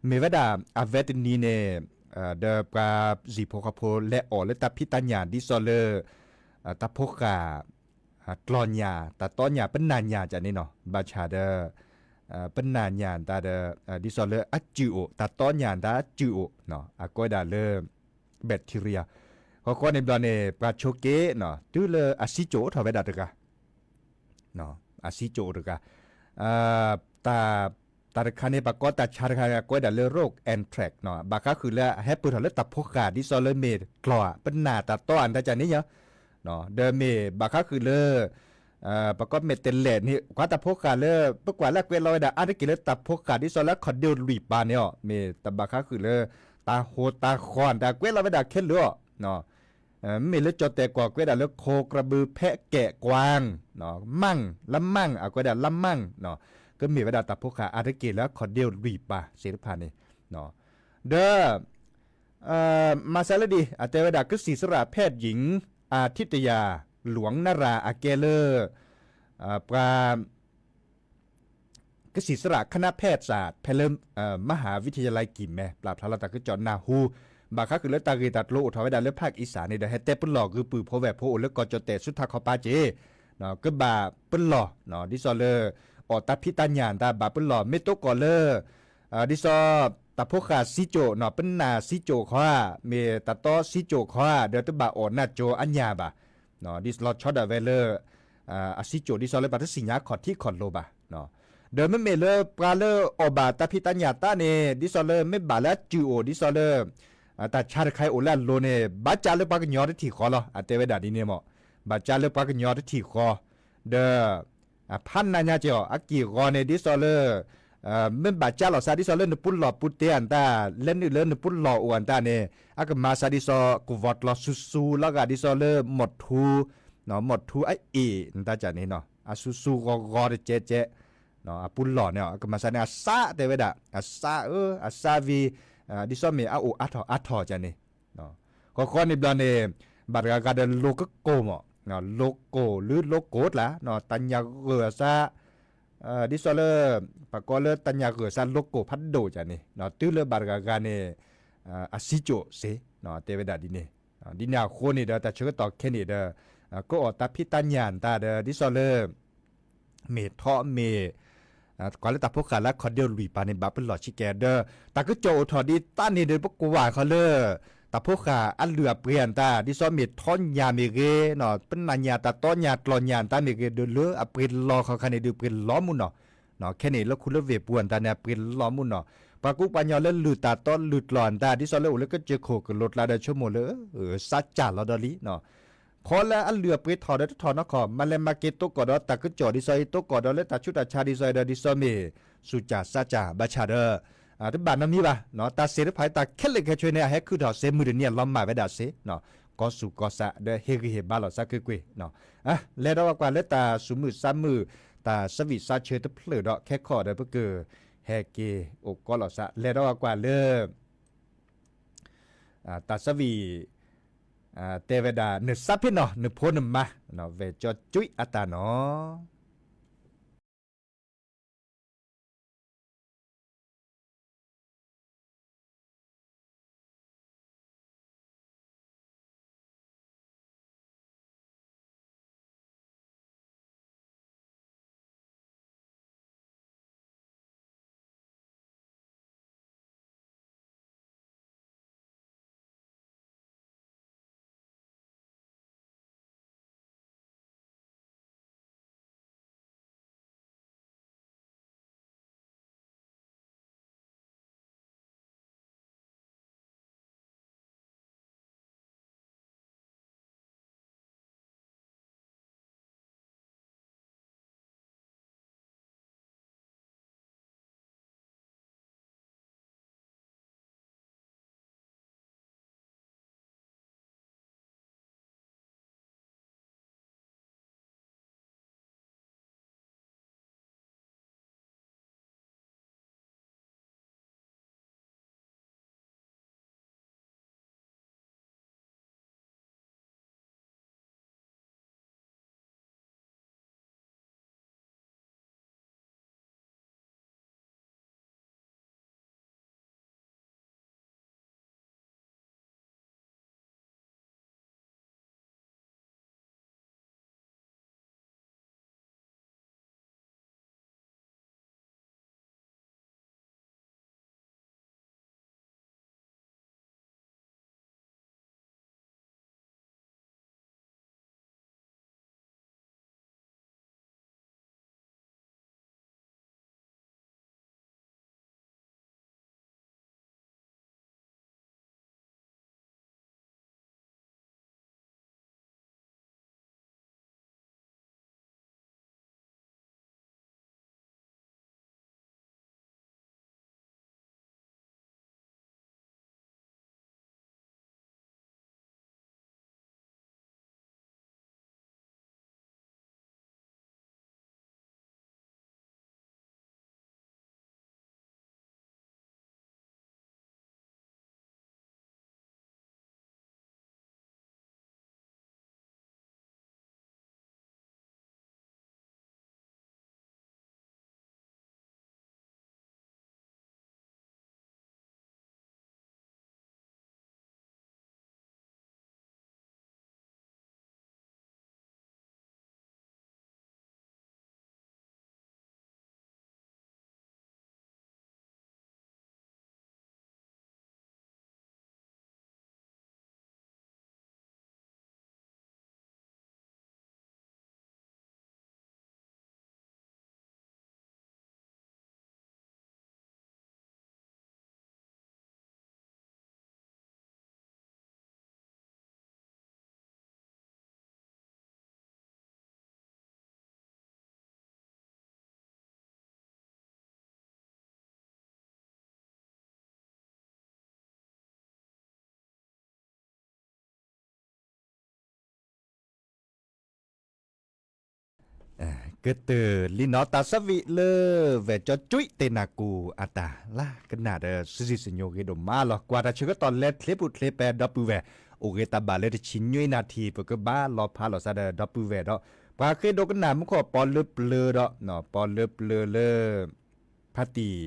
မ့ၢ်ဝဲဒၣ်အဝဲတနံၤန့ၣ် ဒီးပှၤစံၣ်ဖိဃီဖိလဲၤအိၣ်လၢတၢ်ဖံးတၢ်ညၣ်ဒ်သိးလၢ တၢ်ဖိဃၢ် ကျီၢ်ညၣ် တၢ်တီညၣ် ပနၢ်ညၣ်ကန့ၣ်နီၤ ဘၣ်ဆၣ်ဒီး ပနၢ်ညၣ်တၢ်ဒီး ဒ်သိးလၢအစုၣ်အိၣ် တၢ်တီညၣ်တၢ်အစုၣ်အိၣ် အကိးဝဲဒၣ်လၢ bacteria ဃီဃီန့ၣ်ဘျီန့ၣ် ပှၤဆိးက့ တုၤလၢအစံကၠိၣ်အိၣ်ထီၣ်ဝဲဒၣ်တဂၤ အစံကၠိၣ်အိၣ်တဂၤ တၢ်တခါန့ၣ် ပှၤကိးတၢ်ဆါတခါန့ၣ် အကိးဝဲဒၣ်လၢ โรค anthrax ဘၣ်ဃးဃုာ်လၢအဟဲပၢၢ်ထီၣ်လၢတၢ်ဖိဃၢ် ဒ်သိးလၢမ့ၢ်ကျီၢ် ပနၢ်တၢ်တီအတၢ်ကန့ၣ် ဒီးမ့ၢ်ဘၣ်ဃးဃုာ်လၢ ပှၤကိးမဲာ်တဲးလဲးန့ၣ် ကွၢ်တၢ်ဖိဃၢ်လၢ ပကွၢ်လၢအကွဲးလီၤဝဲဒၣ် အါတက့ၢ်လၢတၢ်ဖိဃၢ် ဒ်သိးလၢခီၣ်ဒ့လွံၢ်ပၤန့ၣ်အီၤ မ့ၢ်တၢ်ဘၣ်ဃးဃုာ်လၢ တၢ်ဟိၣ်တၢ်ဃီၣ်တၢ်ကွဲးလီၤဝဲဒၣ်ခဲလၢာ်အီၤ မ့မ့ၢ်လၢကၠီၣ်တဲာ်ကွီၢ်ကွဲးဒၣ်လၢ โคกระบือแพะแกะกวาง မၢ်ၣ် လါမၢ်ၣ် အကွဲးဒၣ်လါမၢ်ၣ် ကမ့ၢ်ဝဲဒၣ်တၢ်ဖိဃၢ်အါတက့ၢ်လၢခီၣ်ဒ့လွံၢ်ပၤစ့တဖၣ်န့ၣ် ဒီး မၤစၢၤလၢဒ် အတဲဝဲဒၣ် ကစံၣ်စရၣ် แพทย์หญิง อาทิตยา หลวงนรา အကဲလၢ ပှၤ ကစံၣ်စရၣ် คณะแพทยศาสตร์ ဖဲလၢ มหาวิทยาลัย ကံၢ်မဲ ပျၢ်ဖျါလီၤတၢ်ကစီၣ်နၢ်ဟူ ဘၣ်ဃးဃုာ်လၢတၢ်ဂ့ၢ်တၢ်ကျိၤအိၣ်ထီၣ်ဝဲဒၣ်လၢ ภาคอีสาน န့ၣ်ဒီး ဟဲတဲပလီၢ်ဂုာ်ပုၢ်ဖိဝဲၢ်ဖိအိၣ်လၢကီၢ်ကၠီၣ်တဲာ်ဆူထးခီပၤက့ၤ ကဘၣ်ပလီၢ် ဒ်သိးလၢ အီၣ်တၢ်ဖံးတၢ်ညၣ်တၢ်ဘၣ်ပလီၢ် မ့ၢ်တိကိးလၢ ဒ်သိး တၢ်ဖိဃၢ်စံကၠိၣ် ပနၢ်စံကၠိၣ်ခီဧါ မ့ၢ်တၢ်တီစံကၠိၣ်ခီဧါ ဒီးတဘၣ်အီၣ်နၢ်ကၠိအညၣ်ဘၣ် ဒ်လီၤဆီဒၣ်ဝဲလၢ အစံကၠိၣ် ဒ်သိးလၢပှၤတသ့ၣ်ညါခီၣ်ထံးခီၣ်လိၤဘၣ် ဒီးမ့မ့ၢ်လၢပှၤလၢအီၣ်ဘၣ်တၢ်ဖံးတၢ်ညၣ်တၢ်န့ၣ် ဒ်သိးလၢမ့ၢ်ဘၣ်လၢအစုၣ်အိၣ် ဒ်သိးလၢ တၢ်ဆါတခါအံၤအိၣ်လၢအလိၤန့ၣ် ဘၣ်ကၢလၢပှၤကညီတထံၣ်ဃီလီၤ အတဲဝဲဒၣ်ဒ်န့ၣ်မး ဘၣ်ကၢလၢပှၤကညီတထံၣ်ဃီ ဒီး ဖးနးညါက့ၤအီၤ အက့ၢ်အဂီၤန့ၣ် ဒ်သိးလၢ မ့ၢ်ဘၣ်ကၢလီၤသး ဒ်သိးလၢနပူလီၢ်ပူတ့အတၢ် လဲၤနုာ်လၢနပူလီၢ်အိၣ်အတၢ်န့ၣ် အကမၤသးဒ်သိး ကဝီၤကျီၤဆူၣ်ဆူၣ်လီၤဂာ် ဒ်သိးလၢ မီၢ်ထူ မီၢ်ထူအအ့ၣ်နတၢ်ကန့ၣ်နီၤ အဆူၣ်ဆူၣ်ဂီၤဂီၤတကဲကဲ အပူလီၢ်န့ၣ် အကမၤသးန့ၣ် အစးတဲဝဲဒၣ် အစးဧၢ အစးဝံၤ ဒ်သိးမ့ၢ်အအိၣ်အါထီၣ်အါထီၣ်ကန့ၣ် ဃီဃီန့ၣ်ဘျီန့ၣ် ဘၣ်တဂၤဂၤဒီးလိၤကကိၢ်မး လိၤကိၢ်လၢလိၤကိၢ်တလၢ တၢ်ညၣ်ဂၢၢ်အစး ဒ်သိးလၢ ပကိးလၢတၢ်ညၣ်ဂၢၢ်အစးလိၤကိၢ်ဖးဒိၣ်ကန့ၣ် တုၤလၢဘၣ်တဂၤဂၤန့ၣ် အစံကၠိၣ်စ့ တဲဝဲဒၣ်ဒ်န့ၣ် ဒ်န့ၣ်အဃိန့ၣ်ဒီး တၢ်ဆၢကတီၢ်ခဲန့ၣ်ဒီး ကအီၣ်တၢ်ဖံးတၢ်ညၣ်တၢ်ဒီး ဒ်သိးလၢ မ့ၢ်ထီမ့ၢ် ကွၢ်လၢတၢ်ဖိဃၢ်လၢခီၣ်ဒ့လွံၢ်ပၤန့ၣ် ဘၣ်ပလီၢ်ဆံးကဲဒီး တၢ်ကစီၣ်အိၣ်ထီၣ်ဒ်တၢ်န့ၣ်ဒီး ပကွၢ်ဃီလၢ တၢ်ဖိဃၢ်အလုၢ်အပှ့ၤအတၢ် ဒ်သိးမ့ၢ်ထီညၣ်မ့ၢ်ဂ့ၤ ပနၢ်ညၣ်တၢ်တီညၣ်ကျီၢ်ညၣ်တၢ်မ့ၢ်ဂ့ၤ ဒီးလၢအပှ့ၤလီၢ်ခီခါန့ၣ်ဒီးပှ့ၤလီၢ်မူနီၤ ခဲန့ၣ်လၢခူလၢဝ့ၢ်ပူၤအတၢ်န့ၣ် အပှ့ၤလီၢ်မူနီၤ ပှၤကူပှၤကညီလၢလုၢ်တၢ်တီလုၢ်ကျီၢ်အတၢ် ဒ်သိးလၢအိၣ်လၢကစၢၢ်ခိၣ်ကလိၤကျါဒီးဆိကမိၣ်လၢ စးကၢ်လီၤဒီးလံနီၤ ဖီလၢအလုၢ်အပှ့ၤထီၣ်ဒီးတထီၣ်နီၢ်ခီၣ် မၤလဲၤမၤက့ၤတိကိးဒီးတၢ်ကစီၣ်ဒ်သိးအံၤ တိကိးဒီးလၢတၢ်ဆူးတၢ်ဆါဒ်သိးအံၤဒီး ဒ်သိးမ့ၢ်စူၢ်ကၢ်စးကၢ်ဘၣ်ဆၣ်ဒီး တဘၣ်နီတမံၤဘၣ်, တၢ်စ့ၣ်တဖၣ်အံၤ တၢ်ခဲလၢာ်ခဲဆ့န့ၣ် အဟဲခုၣ်ထီၣ်စ့မုၢ်တနံၤအလီၤမၢ်ဝဲဒၣ်စ့ၢ်, ကီၢ်ဆူၣ်ကီၢ်စးဒီးဟ့ၣ်ဂံၢ်ဟ့ၣ်ဘါလိာ်သးကွ့ၢ်ကွ့ၢ်, လဲၤဒီးကွၢ်လၢတၢ်ဆူးမုၢ်ဆါမုၢ် တၢ်ဆၢဝံၣ်ဆါဆၢတဖျၢၣ်ဒီးခဲခီဒီးပကဟဲက့ၤအိၣ်ကီးလိာ်သး လဲၤဒီးကွၢ်လၢ တၢ်ဆၢဝံၣ် တဲဝဲဒၣ် နစးဖ့နီၣ် နဖိနမါ ဝဲၢ်ကၠီကွံအတၢ်နီၣ်.ကတၢၢ်လံနီၤ တၢ်ဆၢဝံၣ်လၢ ဝဲၢ်ကၠီကွံတ့ၢ်နၢ်ကူၣ်အတၢ်လၢ်ကနၣ်ဒီး စံးစံးစညိဂ့ၤဒိၣ်မးလီၤ. ကွၢ်တၢ်ဆၢကတီၢ်လဲၤချ့ပူၤချ့ပဲဒီပုၢ်ဝဲၢ် အိၣ်ဂ့ၤတၢ်ဘၣ်လၢတဆံနွံနၣ်ထံၣ် ပကဘၣ်လီၤဖးလိာ်သးဒီးဒီပုၢ်ဝဲၢ်ဒီး ပှၤဃ့ဒိကနၣ်မူခိၣ်ပီလၢပျၢၤဒီး ပီလၢပျၢၤလၢ ဖါတံၢ်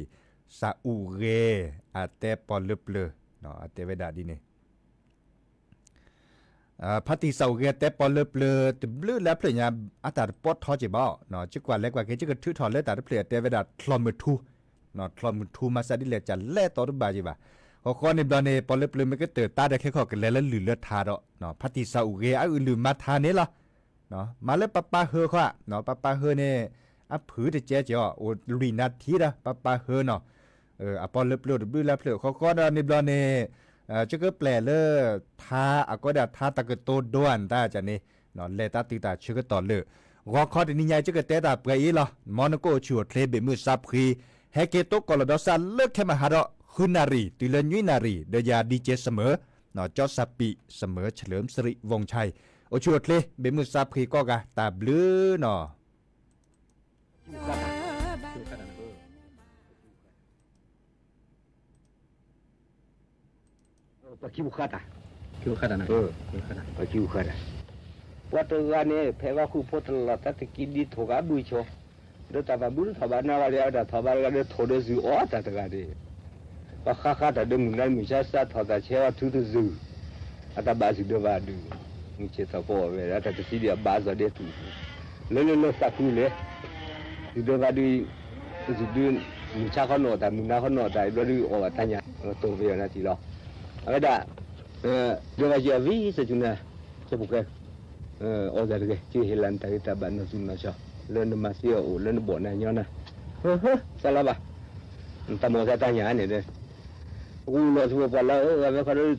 စၣ်အူၣ်ဂဲၤ အတဲပီလၢပျၢၤ အတဲဝဲဒၣ်ဒ်န့ၣ် ဖါတံၢ်စၣ်အူၣ်ဂဲၤတဲပီလၢပျၢၤ တဘျုးလၢအဖျၢၣ်ညါ အတၢ်တပီထီက့ၤဘၣ်, ကကွၢ်လဲၤကွၢ်က့ၤ ကကထုးထီၣ်လၢတၢ်တဖျၢၣ်အတဲဝဲဒၣ် ချီၣ်မုၢ်ထူ, ချီၣ်မုၢ်ထူမၤစၢ်ဒ်လဲၣ်ကလဲၤတီတဘၣ်က့ၤဘၣ်. ဃီဃီန့ၣ်ဘျီန့ၣ် ပီလၢပျၢၤမ့ၢ်ကတၢၢ်တၢ်ဒီးခဲခီၣ်ကလဲၤလၢလုၢ်လၢထါဒီး ဖါတံၢ်စၣ်အူၣ်ဂဲၤအအုၣ်လုၢ်မၤထါန့ၣ်လီၤ. မၤလၢပပၢ်ဟၢဃီ, ပပၢ်ဟၢန့ၣ် အဖုၣ်တကဲက့ၤအီၤ အိၣ်လွံၢ်နၣ်ထံဒီး ပပၢ်ဟၢနီၤ, အပီလၢပျၢၤတဘျုးလၢဖျၢၣ် ဃီဃီဒီးန့ၣ်ဘျီန့ၣ် ဆၢကပျဲၢ်လၢ ထါအကီဒၣ်ထါတၢ်ကတိၤဒိအနတၢ်န့ၣ် လဲၤတၢ်တုၤတၢ်ဆၢကတီၢ်လၢ ဂီၤခီတနံၤညါ ယကတဲတၢ်ပှဲၤအံၤလီၤ. မ်နကအိၣ်ဆူၣ်အိၣ်ချ့ ဘ့ၣ်မုၢ်စးဖှံ ဟဲက့ၤတိကိးလီၤဒီးစးလၢခဲမဟါဒီး ဃုနၣ်ရံၣ် တုၤလၢနွံနၣ်ရံၣ် ဒီးယၤ DJ စမၢၤ ကၠီစးပံး စမၢၤ เฉลิมสิริวงศ์ชัย အိၣ်ဆူၣ်အိၣ်ချ့ ဘ့ၣ်မုၢ်စးဖှံကိးဂၤ တၢ်ဘျုးနီၤ. ပှၤခံပူၤဃာ်တၢ်, ပှၤခံပူၤဃာ်တၢ်, ပှၤတဂၤန့ၣ် ဖဲဝဲဃုဖိတလီၤ တၢ်တကံဒံထိၣ်ဂၤဘုဆိ, ဒီးတၢ်ဘၣ်ဘုတထီၣ်ဘၣ်နၤဘၣ်ဒီး အတၢ်ထီၣ်ဘၣ်တဂၤဒီးထိၣ်ဒီးစူၤအီၤတၢ်တဂၤန့ၣ်, ပှၤဃၣ်ဃၣ်တၢ်ဒီးမုၢ်နၤမုၢ်ဆါစးထီၣ်တၢ်ဆဲးဝဲထုတစူၤ, အတၢ်ဘၣ်စူၤဒီးဘၣ်ဒုး, မုၢ်ဆ့ၣ်ထီၣ်ကိးဝဲဒၣ် တၢ်တသံဒံးအဘၣ်အစီၣ်ဒဲးထူၣ်, လၢလၢလၢသးခုလဲၣ်, စူၤဒီးဘၣ်ဒုး, စူၤဒုး, မုၢ်ဆါခီနီၢ်တၢ် မုၢ်နၤခီနီၢ်တၢ် ဘျီဒုးအီၣ်ဘၣ်တၢ်ညၣ်, တိၢ်ပယီၤနၤထံၣ်လီၤ, အဝဲဒၣ် ဒီးဘၣ်ယဲၢ်ဝံၤ စၢၤကနၤ, ကၠီဖိဃဲ, အီၣ်တၢ်တဂ့ၤ ကဟ့ၣ်လီၤနတၢ်ဂ့ၤတၢ်ဘၣ်နီၢ်သူၣ်နီၢ်ဆီ, လၢနမၤစ့အအိၣ် လၢနဘီၣ်နၤညီနၤ, ဟၢဟၢ စၢလီၤဘၣ်, တၢ်မိၣ်သးတၢ်ညၣ်န့ၣ်ဒီး, ပကအိၣ်လီၤထူပှၤလၢအဝဲခီဒီး,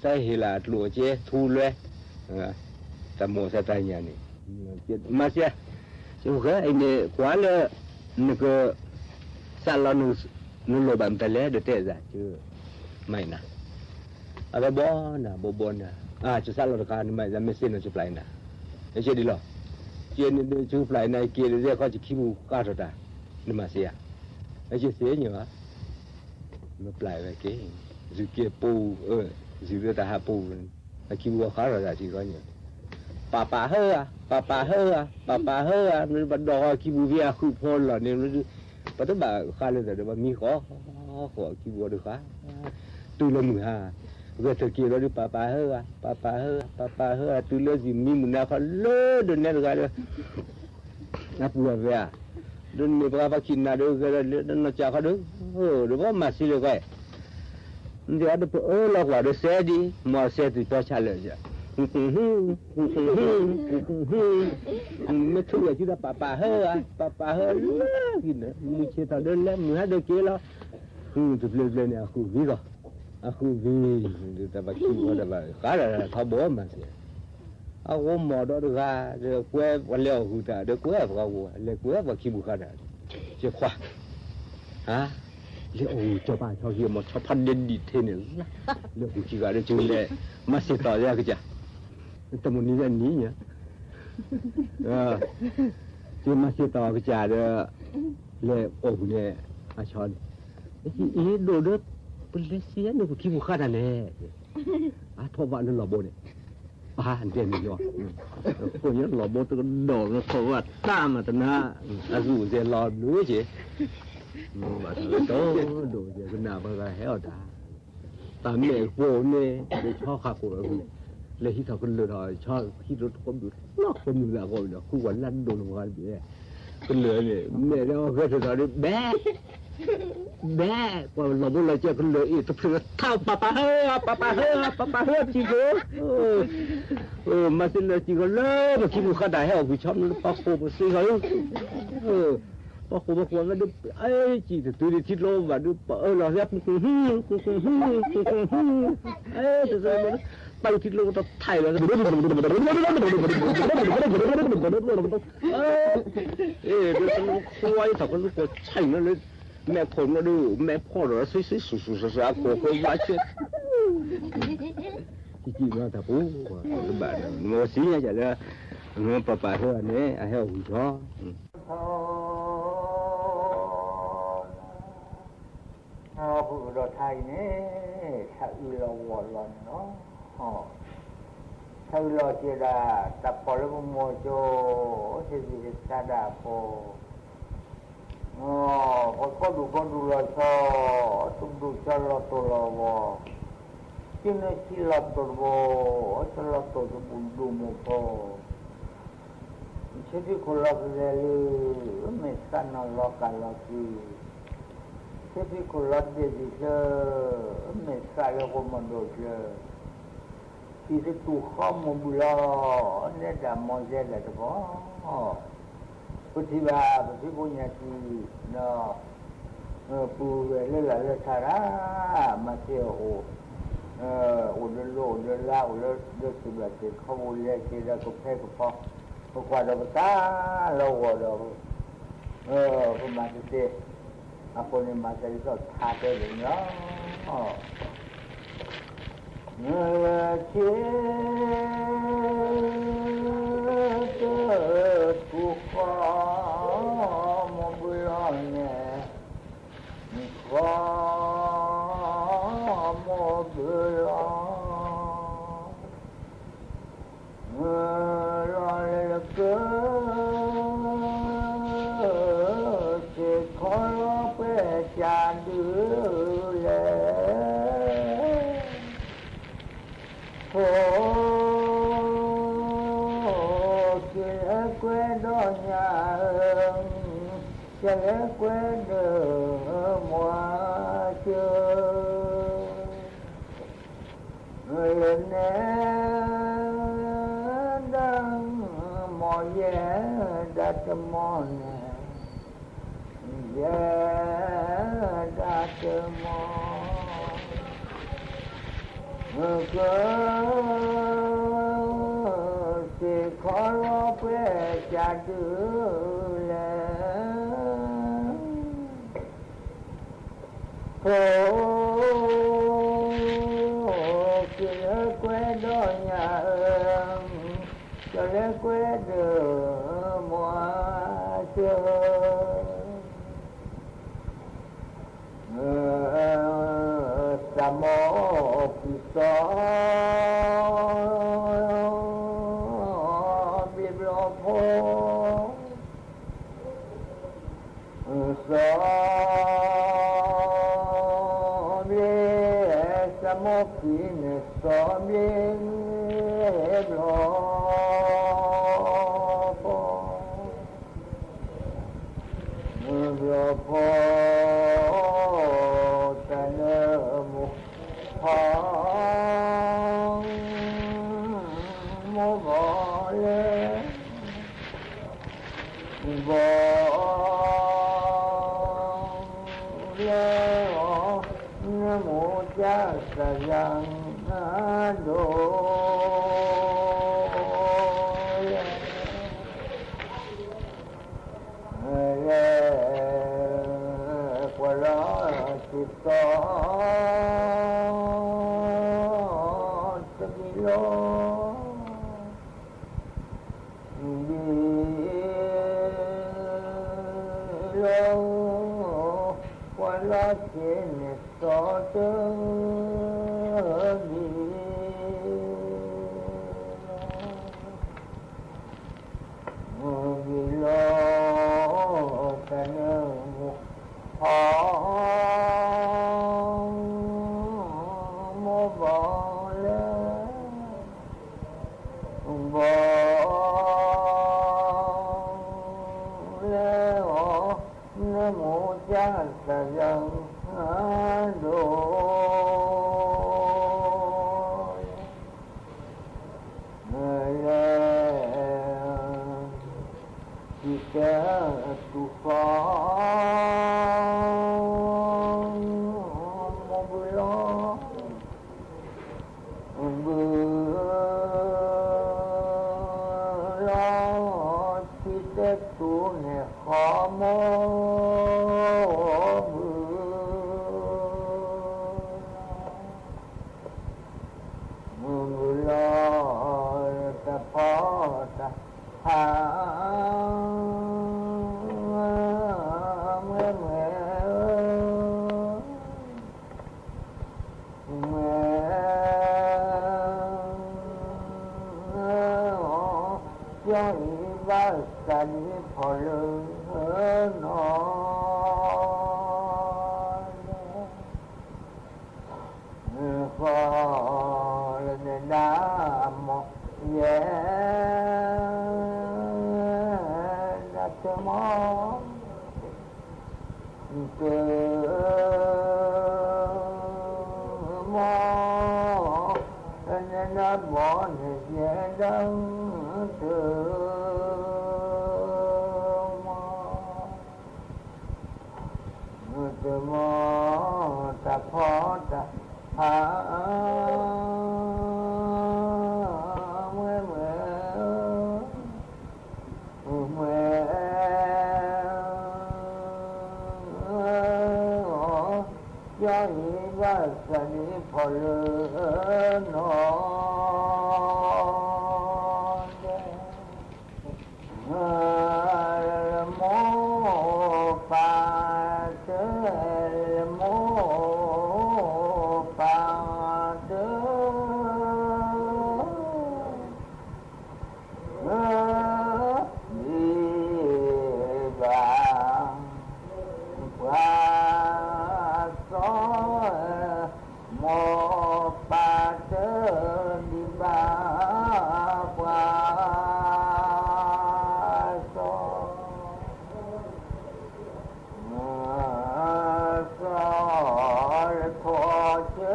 စးဟ့ၣ်လီၤအကျိၣ်အစ့ထူလွဲ, တၢ်မိၣ်သးတၢ်ညၣ်န့ၣ်, မၤစ့, ကၠီဖိဃဲအံၤန့ၣ် ကွၢ်လၢ, နက စးလီၤ, နလိၣ်ဘၣ်မတၤလဲၣ် ဒီးတဲအသး, မၤနၤ, အဝဲဘီနၤ ဘီဘီနၤ, ကစးလီၤတခါ နမၤသးမ့ၢ်စ့နီၤ ကပျၢ်နၤ, ကဲဒ်လီၤ, ကဲန့ၣ် ကပျၢ်နၤက့ၤဒီး ခီကခံပူၤဃာ်ထီၣ်တၢ်, နမၤစ့ဧါ, ကသ့ၣ်ညါဘၣ် မပျၢ်ဝဲက့ၤ, စူၤက့ၤပူၤ, စူၤလၢတၢ်ဟးပူၤ, အခံပူၤဃာ်ထီၣ်တၢ်ထံၣ်ဃီညါ, ပၢ်ပၢ်ဟၢဧါ, ပၢ်ပၢ်ဟၢဧါ, ပၢ်ပၢ်ဟၢဧါ, မ့ၢ်ဘၣ်ဒီးဃီခံပူၤဖဲအဃုဖီလီၤန့ၣ်, ပတဘၣ်ဃးလၢတၢ်ဒီးဘၣ်မံဃီ, ဃီခံပူၤဃီဒီးဃာ်, တုၤလၢမုၢ်ဟါ, ဂဲၤထၢၣ်က့ၤဘျီဒုး ပၢ်ပၢ်ဟၢဧါ, ပၢ်ပၢ်ဟၢဧါ, ပၢ်ပၢ်ဟၢဧါ, တုၤလၢစံၣ်မံမုၢ်နၤခီလၢဒိးနဲတဂၤဒီး အပူၤအဝဲဧါ, ဒီးန့ၢ်ပှၤပှၤခံနၤဒီးဂဲၤဒီးလၢနီၢ်ကၠၢ်ခီဒီး, ဒီးပှၤမၤစ့လၢၤကွၢ်, ဒီးပအၢလီၤကွၢ်ဒီးစဲဒ်, မ်အစဲတုၤတီဆါလၢာ်, မ့ၢ်ထုးဝဲစုဒီးပၢ်ပၢ်ဟၢဧါ, ပၢ်ပၢ်ဟၢလၢ, မုၢ်ဆ့ၣ်ထီၣ်ဒီးလဲၤမုၢ်ဟါဒီးက့ၤလီၤ, တဘျုးဘျုးန့ၣ် အဃုာ်ဝံၤဒီး, အဃုာ်ဝံၤ, တၢ်ဘၣ်ခံပူၤဃာ်တၢ်ဘၣ်ဃးဒီးထီဘိမၤစ့ အဂီၢ်မီၢ်ဒီးတဂၤ, ဒီးကွဲပှၤလဲၤအီၣ်ဂုာ်တၢ်, ဒီးကွဲပှၤဂီၢ်, လဲၤကွဲပှၤခံပူၤဃာ်တၢ်, ကဲခွါ, ဟါ, လဲၤအီၣ်ဂုာ်ကၠီၤပၤဆီခံ မ့ၢ်ဆီဖးဒဲဒံးထဲန့ၣ်, လဲၤအီၣ်ဂုာ်ခံဂၤဒီးကလဲၤ, မၤစ့တီၤလၢအကစၢ်, တမုၢ်နံၤလၢနံၤညါ, ကမၤစ့တီၤအကစၢ်ဒီး, လဲၤအီၣ်ဂုာ်န့ၣ်, အဆီန့ၣ်, အ့ၣ်ဒိၣ်ဒီး, ပလဲၤစ့န့ၣ်ပခံပူၤဃာ်တၢ်လဲၣ်, အထီၣ်ဘၣ်လၢလီၤဘိန့ၣ်, ပၢ်ဒဲန့ၣ်ယီၤ, ခိၣ်ညါလီၤဘိတကဒီးလၢထီၣ်ဘၣ်တၢ်မၤတနါ, အဂုာ်စဲၤလီၤဘျုးက့ၤ, ဘၣ်ဆၣ်လၢတီဒိၣ်ကဲကနၣ်ပှၤဂၤဟဲအီၣ်တၢ်, တၢ်မဲာ်ပိာ်န့ၣ်, လၢဆီဃာ်ခိၣ်အဂုာ်, လဲၤဟံးထီၣ်ကလၢာ်ဒီး ဆီဟံးထီၣ်တကိးဘျုး, လီၤကိးမုၢ်လၢ်ကိးဒီး ဃုဝဲလၢဒိၣ်န့ၣ်ပှၤတဘ့ၣ်, ကလၢာ်န့ၣ် မဲာ်ဒီးအဂဲၤထီၣ်ဒီး ဘဲ ဘဲ, ပှၤလီၤဘိလီၤကဲကလၢာ်အံၤ တဖျၢၣ်ထီၣ် ပၢ်ပၢ်ဟၢဧါ, ပၢ်ပၢ်ဟၢဧါ, ပၢ်ပၢ်ဟၢစံးကိး, မၤစ့လၢစံးကိးလၢ ပခံပူၤဃာ်တၢ်ဟဲအီၣ်ကွံာ်ဆီ ပှၤဃိာ်ပစ့ၢ်ကီးလၢ, ပှၤဃိာ်ပှၤဃိာ်ဝဲဒုး အဲၣ်စံးတတုၤဒံးထံကျိဘၣ်ဒုး ပအၢလီၤသ့ အဲၣ် တၢ်ထံကျိတထံၣ်လီၤ အ့ၣ် ဒ်တၢ်လၢခိဝါအံၤထီၣ်ကလူကိးဆၢ်အံၤလၢ မဲာ်ဖီၣ်နီၤဒီး မဲာ်ဖီၣ်ဒီး ဆံဆံဆူၣ်ဆူၣ်ဆူၣ်ဆူၣ် အခိၣ်ဃိဝါဆဲး ကံကံမၤတၢ်ပူၤ တဘၣ်ဒီး နမ့ၢ်စံးညါလၢ နပၢ်ပၢ်ဟဲန့ၣ် အဟဲအီၣ်ဝံၤထီၣ် အပူၤဒီးထါအံၤန့ၣ် ဆၣ်အုးလီၤဝီၤလီၤန့ၣ်လီၤ. ဆၣ်အုးလီၤကဲဒၣ် တၢ်ဖီၣ်လၢပမိၢ်ကၠိ ဟ့ၣ်ဂံၢ်ဟ့ၣ်ဘါဒၣ်အဖိ, ပှၤကီၢ်ဒူၣ်ကီၢ်ဒူၣ်လီၤဆီ, တဒူၣ်ဆီလီၤတိၢ်လီၤဝီၤ, ကၠ့နၢဆံလီၤတိၢ်တဘိ, ဆီလီၤတိၢ်တဘူၣ်ဒိၣ်မိၢ်ဖိ ဆၢထံခိၣ်လီၤကလဲၤလၢ မဲာ်သၣ်နီၢ်လီၤကၢ်လီၤက့ၤ, ဆၢထံခိၣ်လီၤဒ့ၣ်ဒံးချၢ မဲာ်သၣ်လၢဃိာ်မီၢ်ဒိၣ်ချၢ, ထံၣ်တတူၢ်ဃီမိၢ်ဘုၣ်လီၤ နဲဒၣ်မီၢ်စဲဒၣ်တဘီ, ပထံၣ်ဘၣ် ပထံၣ်ဖိညၣ်ထံၣ်ဒီး ပုၢ်ဝဲၢ်လၢလၢ်လၢဆါတၢ် မၤစၢၤအအိၣ်, အိၣ်ဒီးလိၣ်အိၣ်ဒီးလါ အိၣ်လၢဒီးစံးဘျုးစ့ၢ်ကီး ပအိၣ်လဲၤက့ၤဒီးကဖဲကဖီ ပကွၢ်ဒီးပသးလီၤဂီၤဒီး ပမၤတသ့ အဃိန့ၣ် မၤသးဒ်သိးထါတဲန့ၣ်လီၤ. ဆ့ တကူၣ်ဃီ မိၢ်ဘုလီၤန့ၣ် ဃီ မိၢ်ဘုလီၤ လီၤလၢက စ့ၢ်ခီလီၤပှဲၤကၢ်ဒုးလဲၣ် ဖိ ကလဲၤကွဲဒီးညၣ်ဧၢ, ကလဲၤကွဲဒီးမိၢ်စၢၤ လၢနဲဒၣ် မိၢ်ယဲဒၣ်တမီၤန့ၣ် ယဲဒၣ်တမီၤ က စ့ၢ်ခီလီၤပှဲၤကၢ်ဒုးလဲၣ် ဖိ ကလဲၤကွဲဒီးညၣ်ဧၢ, ကလဲၤကွဲဒီးမိၢ်စၢၤ သးမိၢ်ကံၢ်စီၤ ဘျ့ဘျီဖိ စီၤဘျ့ သးမိၢ်ကံၢ်န့ၣ် စီၤဘျ့ဘျီဖိ ဘျီဖိ တၢ်နၢမူ ဟီ မိၢ်ဘီလဲၣ် ဘီလဲၣ်အီၤ နမိၢ်ကစၢ်ယွၤဒိၣ်လဲၣ် လဲၣ် ကွၢ်လီၤစ့ၢ်ကီး တမံၤလီၤ မံၤလီၤ ကွၢ်လီၤစ့ၢ်န့ၣ် စီၤတမံၤလီၤ မံၤလီၤ တၢ်နၢမူ ဟီ မိၢ်ဘီလဲၣ် ဘီလဲၣ်အီၤ နမိၢ်ကစၢ်ယွၤဒိၣ် လဲၣ် စံးတဲတူၢ်ဃီ မိၢ်ဘုလီၤ ဘုလီၤ စံးတဲတူၢ်န့ၣ်ဃီ မိၢ်ဘု မုၢ်လီၤ တၢ်ဖီတၢ်ဖး မွဲမွဲ မွဲ ကၠီအံၤဘၣ်သးဒ်ဖီလၢနီၤ ဃီလၢနဒါမီၢ်ယဲ ဒၣ်တမီၢ် တမီၢ် နဒါဘီၣ်န့ၣ်ယဲဒၣ်တ မီၢ် တမီၢ် တၢ်ဖီတၢ်ဖး သးဒ်ဖီၣ်လၢနီၢ်ဒဲး, လၢမိၢ်ပၢ်တၢ, လၢမိၢ်ပၢ်တၢ ဒ်ဘၣ်ပှၤစီၤ, မိၢ်ပၢ်တၢ ဒ်ဘၣ်ပှၤစီၤ စီၤလၢထိၣ်စၢ,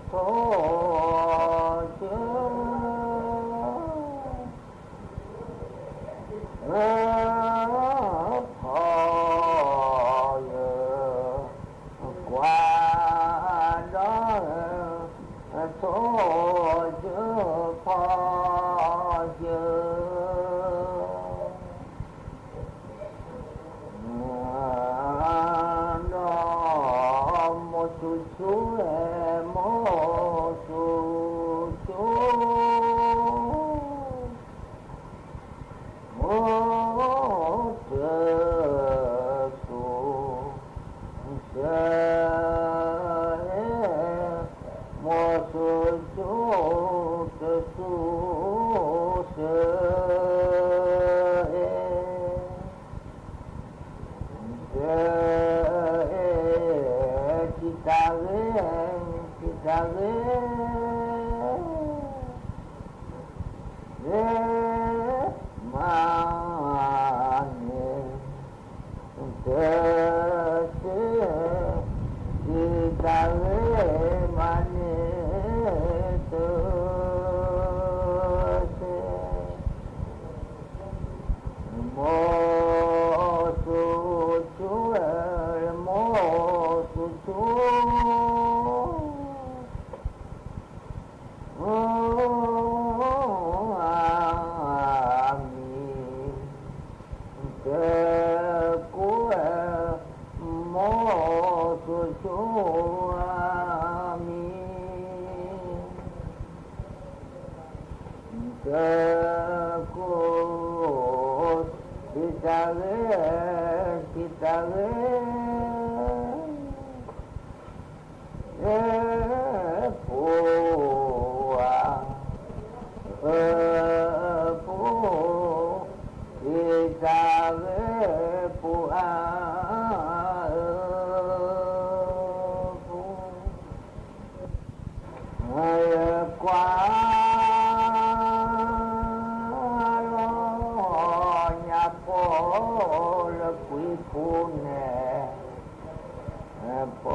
ထိၣ်စၢ ဖီၣ်ယၢၤ, ကွၢ်ဒီး ထိၣ်စၢဖီၣ်ယၢၤ ဒီး မိၢ်ဆူၣ်ဆူၣ်, မိၢ်ဆူၣ်ဆူၣ် မိၢ်တၢ်ဆူၣ်ဆူၣ် မိၢ်ဆူၣ်ဆူၣ်တၢ်ဆူၣ်ဆူၣ် တၢ်အ့ၣ် တၢ်ဂ့ၤ တၢ်ဂ့ၤ ဂ့ၤမးန့ၣ် တၢ်စ့ တၢ်ဂ့ၤမးန့ၣ် တၢ်စ့ မိၢ်ဆူၣ်ဆူၣ် မိၢ်ဆူၣ်ဆူၣ် အမံၤ တၢ်ကိး မိၢ်ဆူၣ်ဆူၣ် အမံၤ တၢ်ကိး တၢ်ဂ့ၤ တၢ်ဂ့ၤ လၢပှၤ အၢ ပူၤ တၢ်ဂ့ၤ ပှၤ အၢ ပူၤ ကွၢ်လီၤ ညါပီ လၢကွံာ်ပူၤန့ၣ် ပီ လ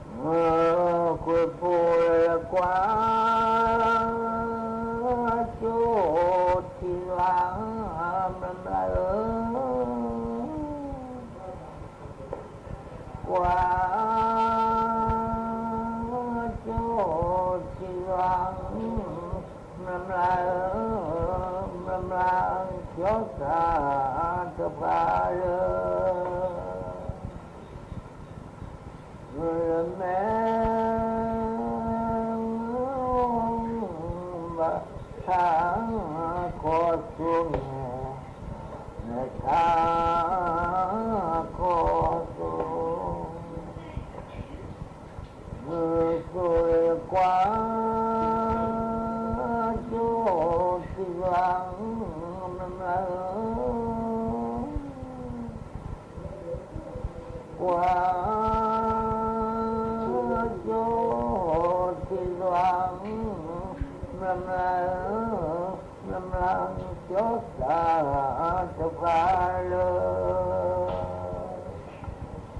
ၢကွံာ်ပူၤ ကွံာ်ပူၤ ကွၢ် ကၠိထံလီၤ မျၢမျၢ်ဧၢ ကွၢ် ကၠိထံလီၤ မျၢမျၢ်ဧၢ မျၢမျၢ် ကၠီသးတဖၣ်လၢ လၢမဲ ဘၣ်ထါ ကီၢ်သူန့ၣ် ထါ ကီၢ်သူ မုၢ်သူၣ်ကွၢ် ကၠိထံလီၤ မျၢမျၢ်ဧၢ ကွၢ် ကၠိထံလီၤ မျၢမျၢ်ဧၢ မျၢမျၢ် ကၠီသးတဖၣ်လၢ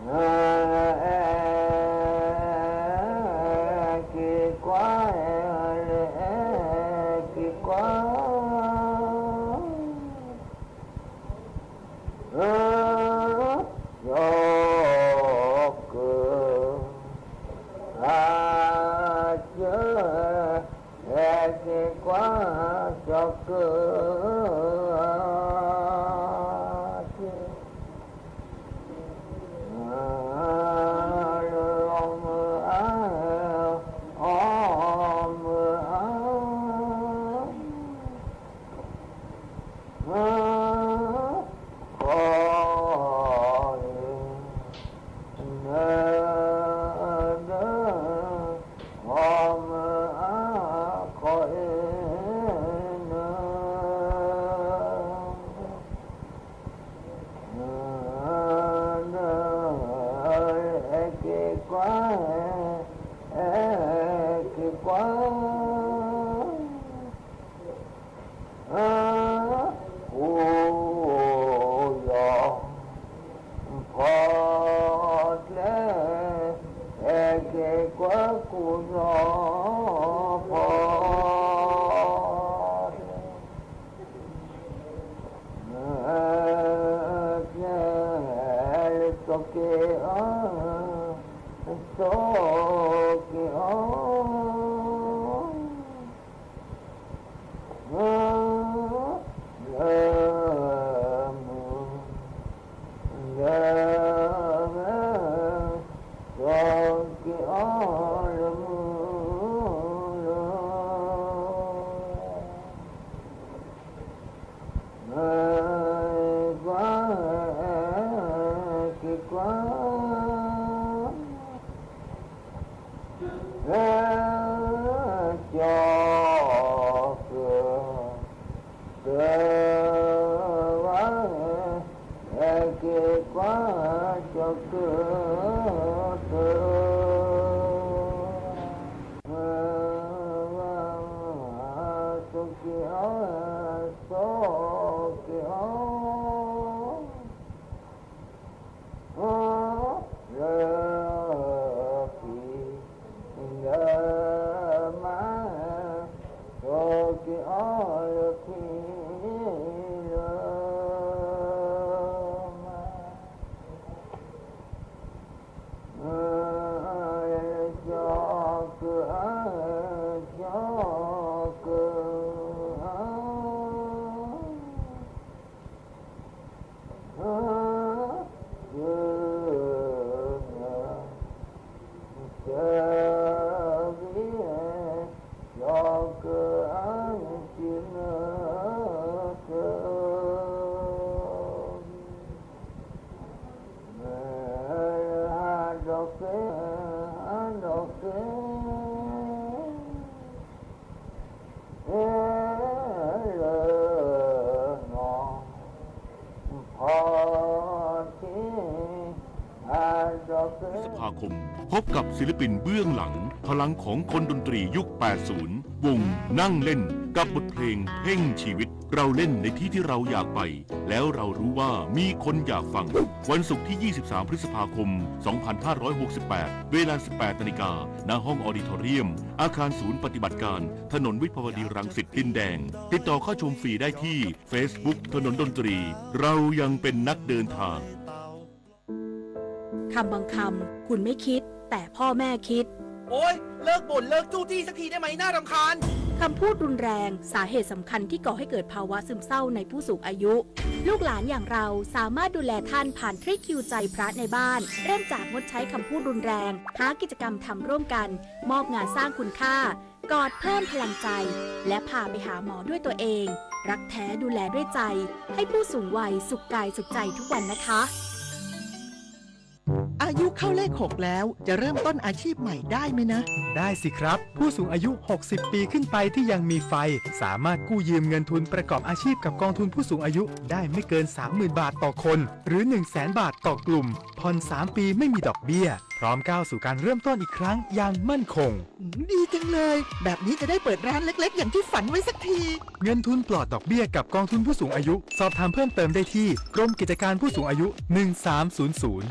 အဲၣ်က့ၤကွၢ် အဲၣ်က့ၤကွၢ် အၢ ကၠီကၢ အကၢ အဲၣ်က့ၤကွၢ် ကၠီကၢ ကွၢ်ကူၣ်နီၤဖီ လၢစီၤက့ၤအီၤ, စီၤက့ၤအီၤ လၢမုၢ် လၢမုၢ် စီၤက့ၤအီၤလၢမုၢ်လီၤ. ကွၢ် က့ၤကွၢ် စီၤကၢၤ ကၢၤဝါ ဟဲက့ၤကွၢ် စီၤကၢၤ ကၢၤ စီၤက့ၤအီၤ စီၤက့ၤအီၤ လၢဖံးလၢမၤ စီၤက့ၤအီၤလၢဖံးလၢမၤ စီၤကၢၤ စီၤကၢၤ ကၢၤ ကၢၤ စီၤကၢၤ ကၢၤ ကၢၤ မ့ၢ်ဟးဒီးက့ၤ ဟးဒီးက့ၤ လၢနီၤ พฤษภาคม พบกับศิลปินเบื้องหลัง พลังของคนดนตรียุค แปดสิบ วงนั่งเล่น กับบทเพลงเพ่งชีวิต เราเล่นในที่ที่เราอยากไป แล้วเรารู้ว่ามีคนอยากฟัง วันศุกร์ที่ ยี่สิบสาม พฤษภาคม สองพันห้าร้อยหกสิบแปด เวลา สิบแปด นาฬิกา ณ ห้องออดิทอเรียม อาคารศูนย์ปฏิบัติการ ถนนวิภาวดีรังสิต ดินแดง ติดต่อเข้าชมฟรีได้ที่ Facebook ถนนดนตรี เรายังเป็นนักเดินทาง คำบางคำ คุณไม่คิด แต่พ่อแม่คิด โอ๊ย เลิกบ่นเลิกจู้จี้สักทีได้ไหม น่ารำคาญ คำพูดรุนแรง สาเหตุสำคัญที่ก่อให้เกิดภาวะซึมเศร้าในผู้สูงอายุ ลูกหลานอย่างเราสามารถดูแลท่านผ่านทริคฮิวใจพระในบ้าน เริ่มจากงดใช้คำพูดรุนแรง หากิจกรรมทำร่วมกัน มอบงานสร้างคุณค่า กอดเพิ่มพลังใจ และพาไปหาหมอด้วยตัวเอง รักแท้ดูแลด้วยใจ ให้ผู้สูงวัยสุขกายสุขใจทุกวันนะคะ อายุเข้าเลขหกแล้ว จะเริ่มต้นอาชีพใหม่ได้ไหมนะ ได้สิครับ ผู้สูงอายุ หกสิบ ปีขึ้นไปที่ยังมีไฟ สามารถกู้ยืมเงินทุนประกอบอาชีพกับกองทุนผู้สูงอายุได้ไม่เกิน สามหมื่น บาทต่อคน หรือ หนึ่งแสน บาทต่อกลุ่ม ผ่อน สาม ปีไม่มีดอกเบี้ย พร้อมก้าวสู่การเริ่มต้นอีกครั้งอย่างมั่นคง อืม ดีจังเลย แบบนี้จะได้เปิดร้านเล็กๆ อย่างที่ฝันไว้สักที เงินทุนปลอดดอกเบี้ยกับกองทุนผู้สูงอายุ สอบถามเพิ่มเติมได้ที่กรมกิจการผู้สูงอายุ หนึ่งสามศูนย์ศูนย์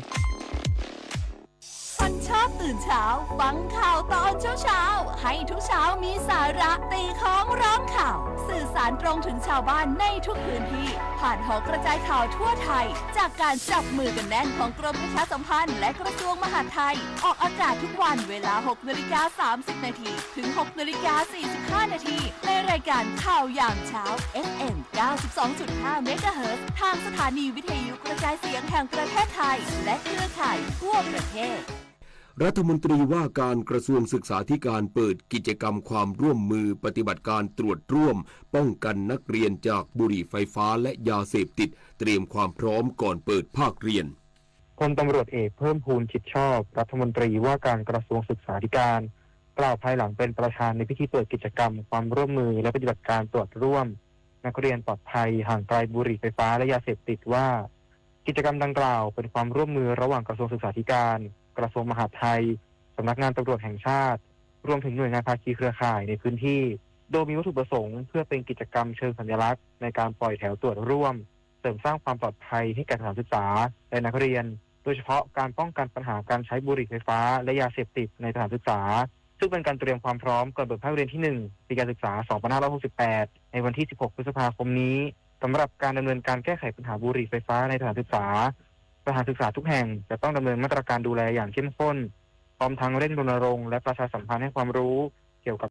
คนชอบตื่นเช้า ฟังข่าวตอนเช้าๆ ให้ทุกเช้ามีสาระ ตีค้องร้องข่าว สื่อสารตรงถึงชาวบ้านในทุกพื้นที่ ผ่านหอกระจายข่าวทั่วไทย จากการจับมือกันแน่นของกรมประชาสัมพันธ์และกระทรวงมหาดไทย ออกอากาศทุกวันเวลา หกนาฬิกา สามสิบนาที ถึง หกนาฬิกา สี่สิบห้านาที ในรายการข่าวยามเช้า เอฟเอ็ม เก้าสิบสองจุดห้า เมกะเฮิรตซ์ ทางสถานีวิทยุกระจายเสียงแห่งประเทศไทย และเครือข่ายทั่วประเทศ รัฐมนตรีว่าการกระทรวงศึกษาธิการเปิดกิจกรรมความร่วมมือปฏิบัติการตรวจร่วมป้องกันนักเรียนจากบุหรี่ไฟฟ้าและยาเสพติด เตรียมความพร้อมก่อนเปิดภาคเรียน พลตำรวจเอกเพิ่มพูน ชิดชอบ รัฐมนตรีว่าการกระทรวงศึกษาธิการ กล่าวภายหลังเป็นประธานในพิธีเปิดกิจกรรมความร่วมมือและปฏิบัติการตรวจร่วมนักเรียนปลอดภัยห่างไกลบุหรี่ไฟฟ้าและยาเสพติดว่า กิจกรรมดังกล่าวเป็นความร่วมมือระหว่างกระทรวงศึกษาธิการ กระทรวงมหาดไทย สำนักงานตำรวจแห่งชาติ รวมถึงหน่วยงานภาคีเครือข่ายในพื้นที่ โดยมีวัตถุประสงค์เพื่อเป็นกิจกรรมเชิงสัญลักษณ์ในการปล่อยแถวตรวจร่วม เสริมสร้างความปลอดภัยให้แก่สถานศึกษาและนักเรียน โดยเฉพาะการป้องกันปัญหาการใช้บุหรี่ไฟฟ้าและยาเสพติดในสถานศึกษา ซึ่งเป็นการเตรียมความพร้อมก่อนเปิดภาคเรียนที่ หนึ่ง ปีการศึกษา สองพันห้าร้อยหกสิบแปด ในวันที่ สิบหก พฤษภาคมนี้ สำหรับการดำเนินการแก้ไขปัญหาบุหรี่ไฟฟ้าในสถานศึกษา สถานศึกษาทุกแห่งจะต้องดำเนินมาตรการดูแลอย่างเข้มข้น พร้อมทั้งเร่งรณรงค์และประชาสัมพันธ์ให้ความรู้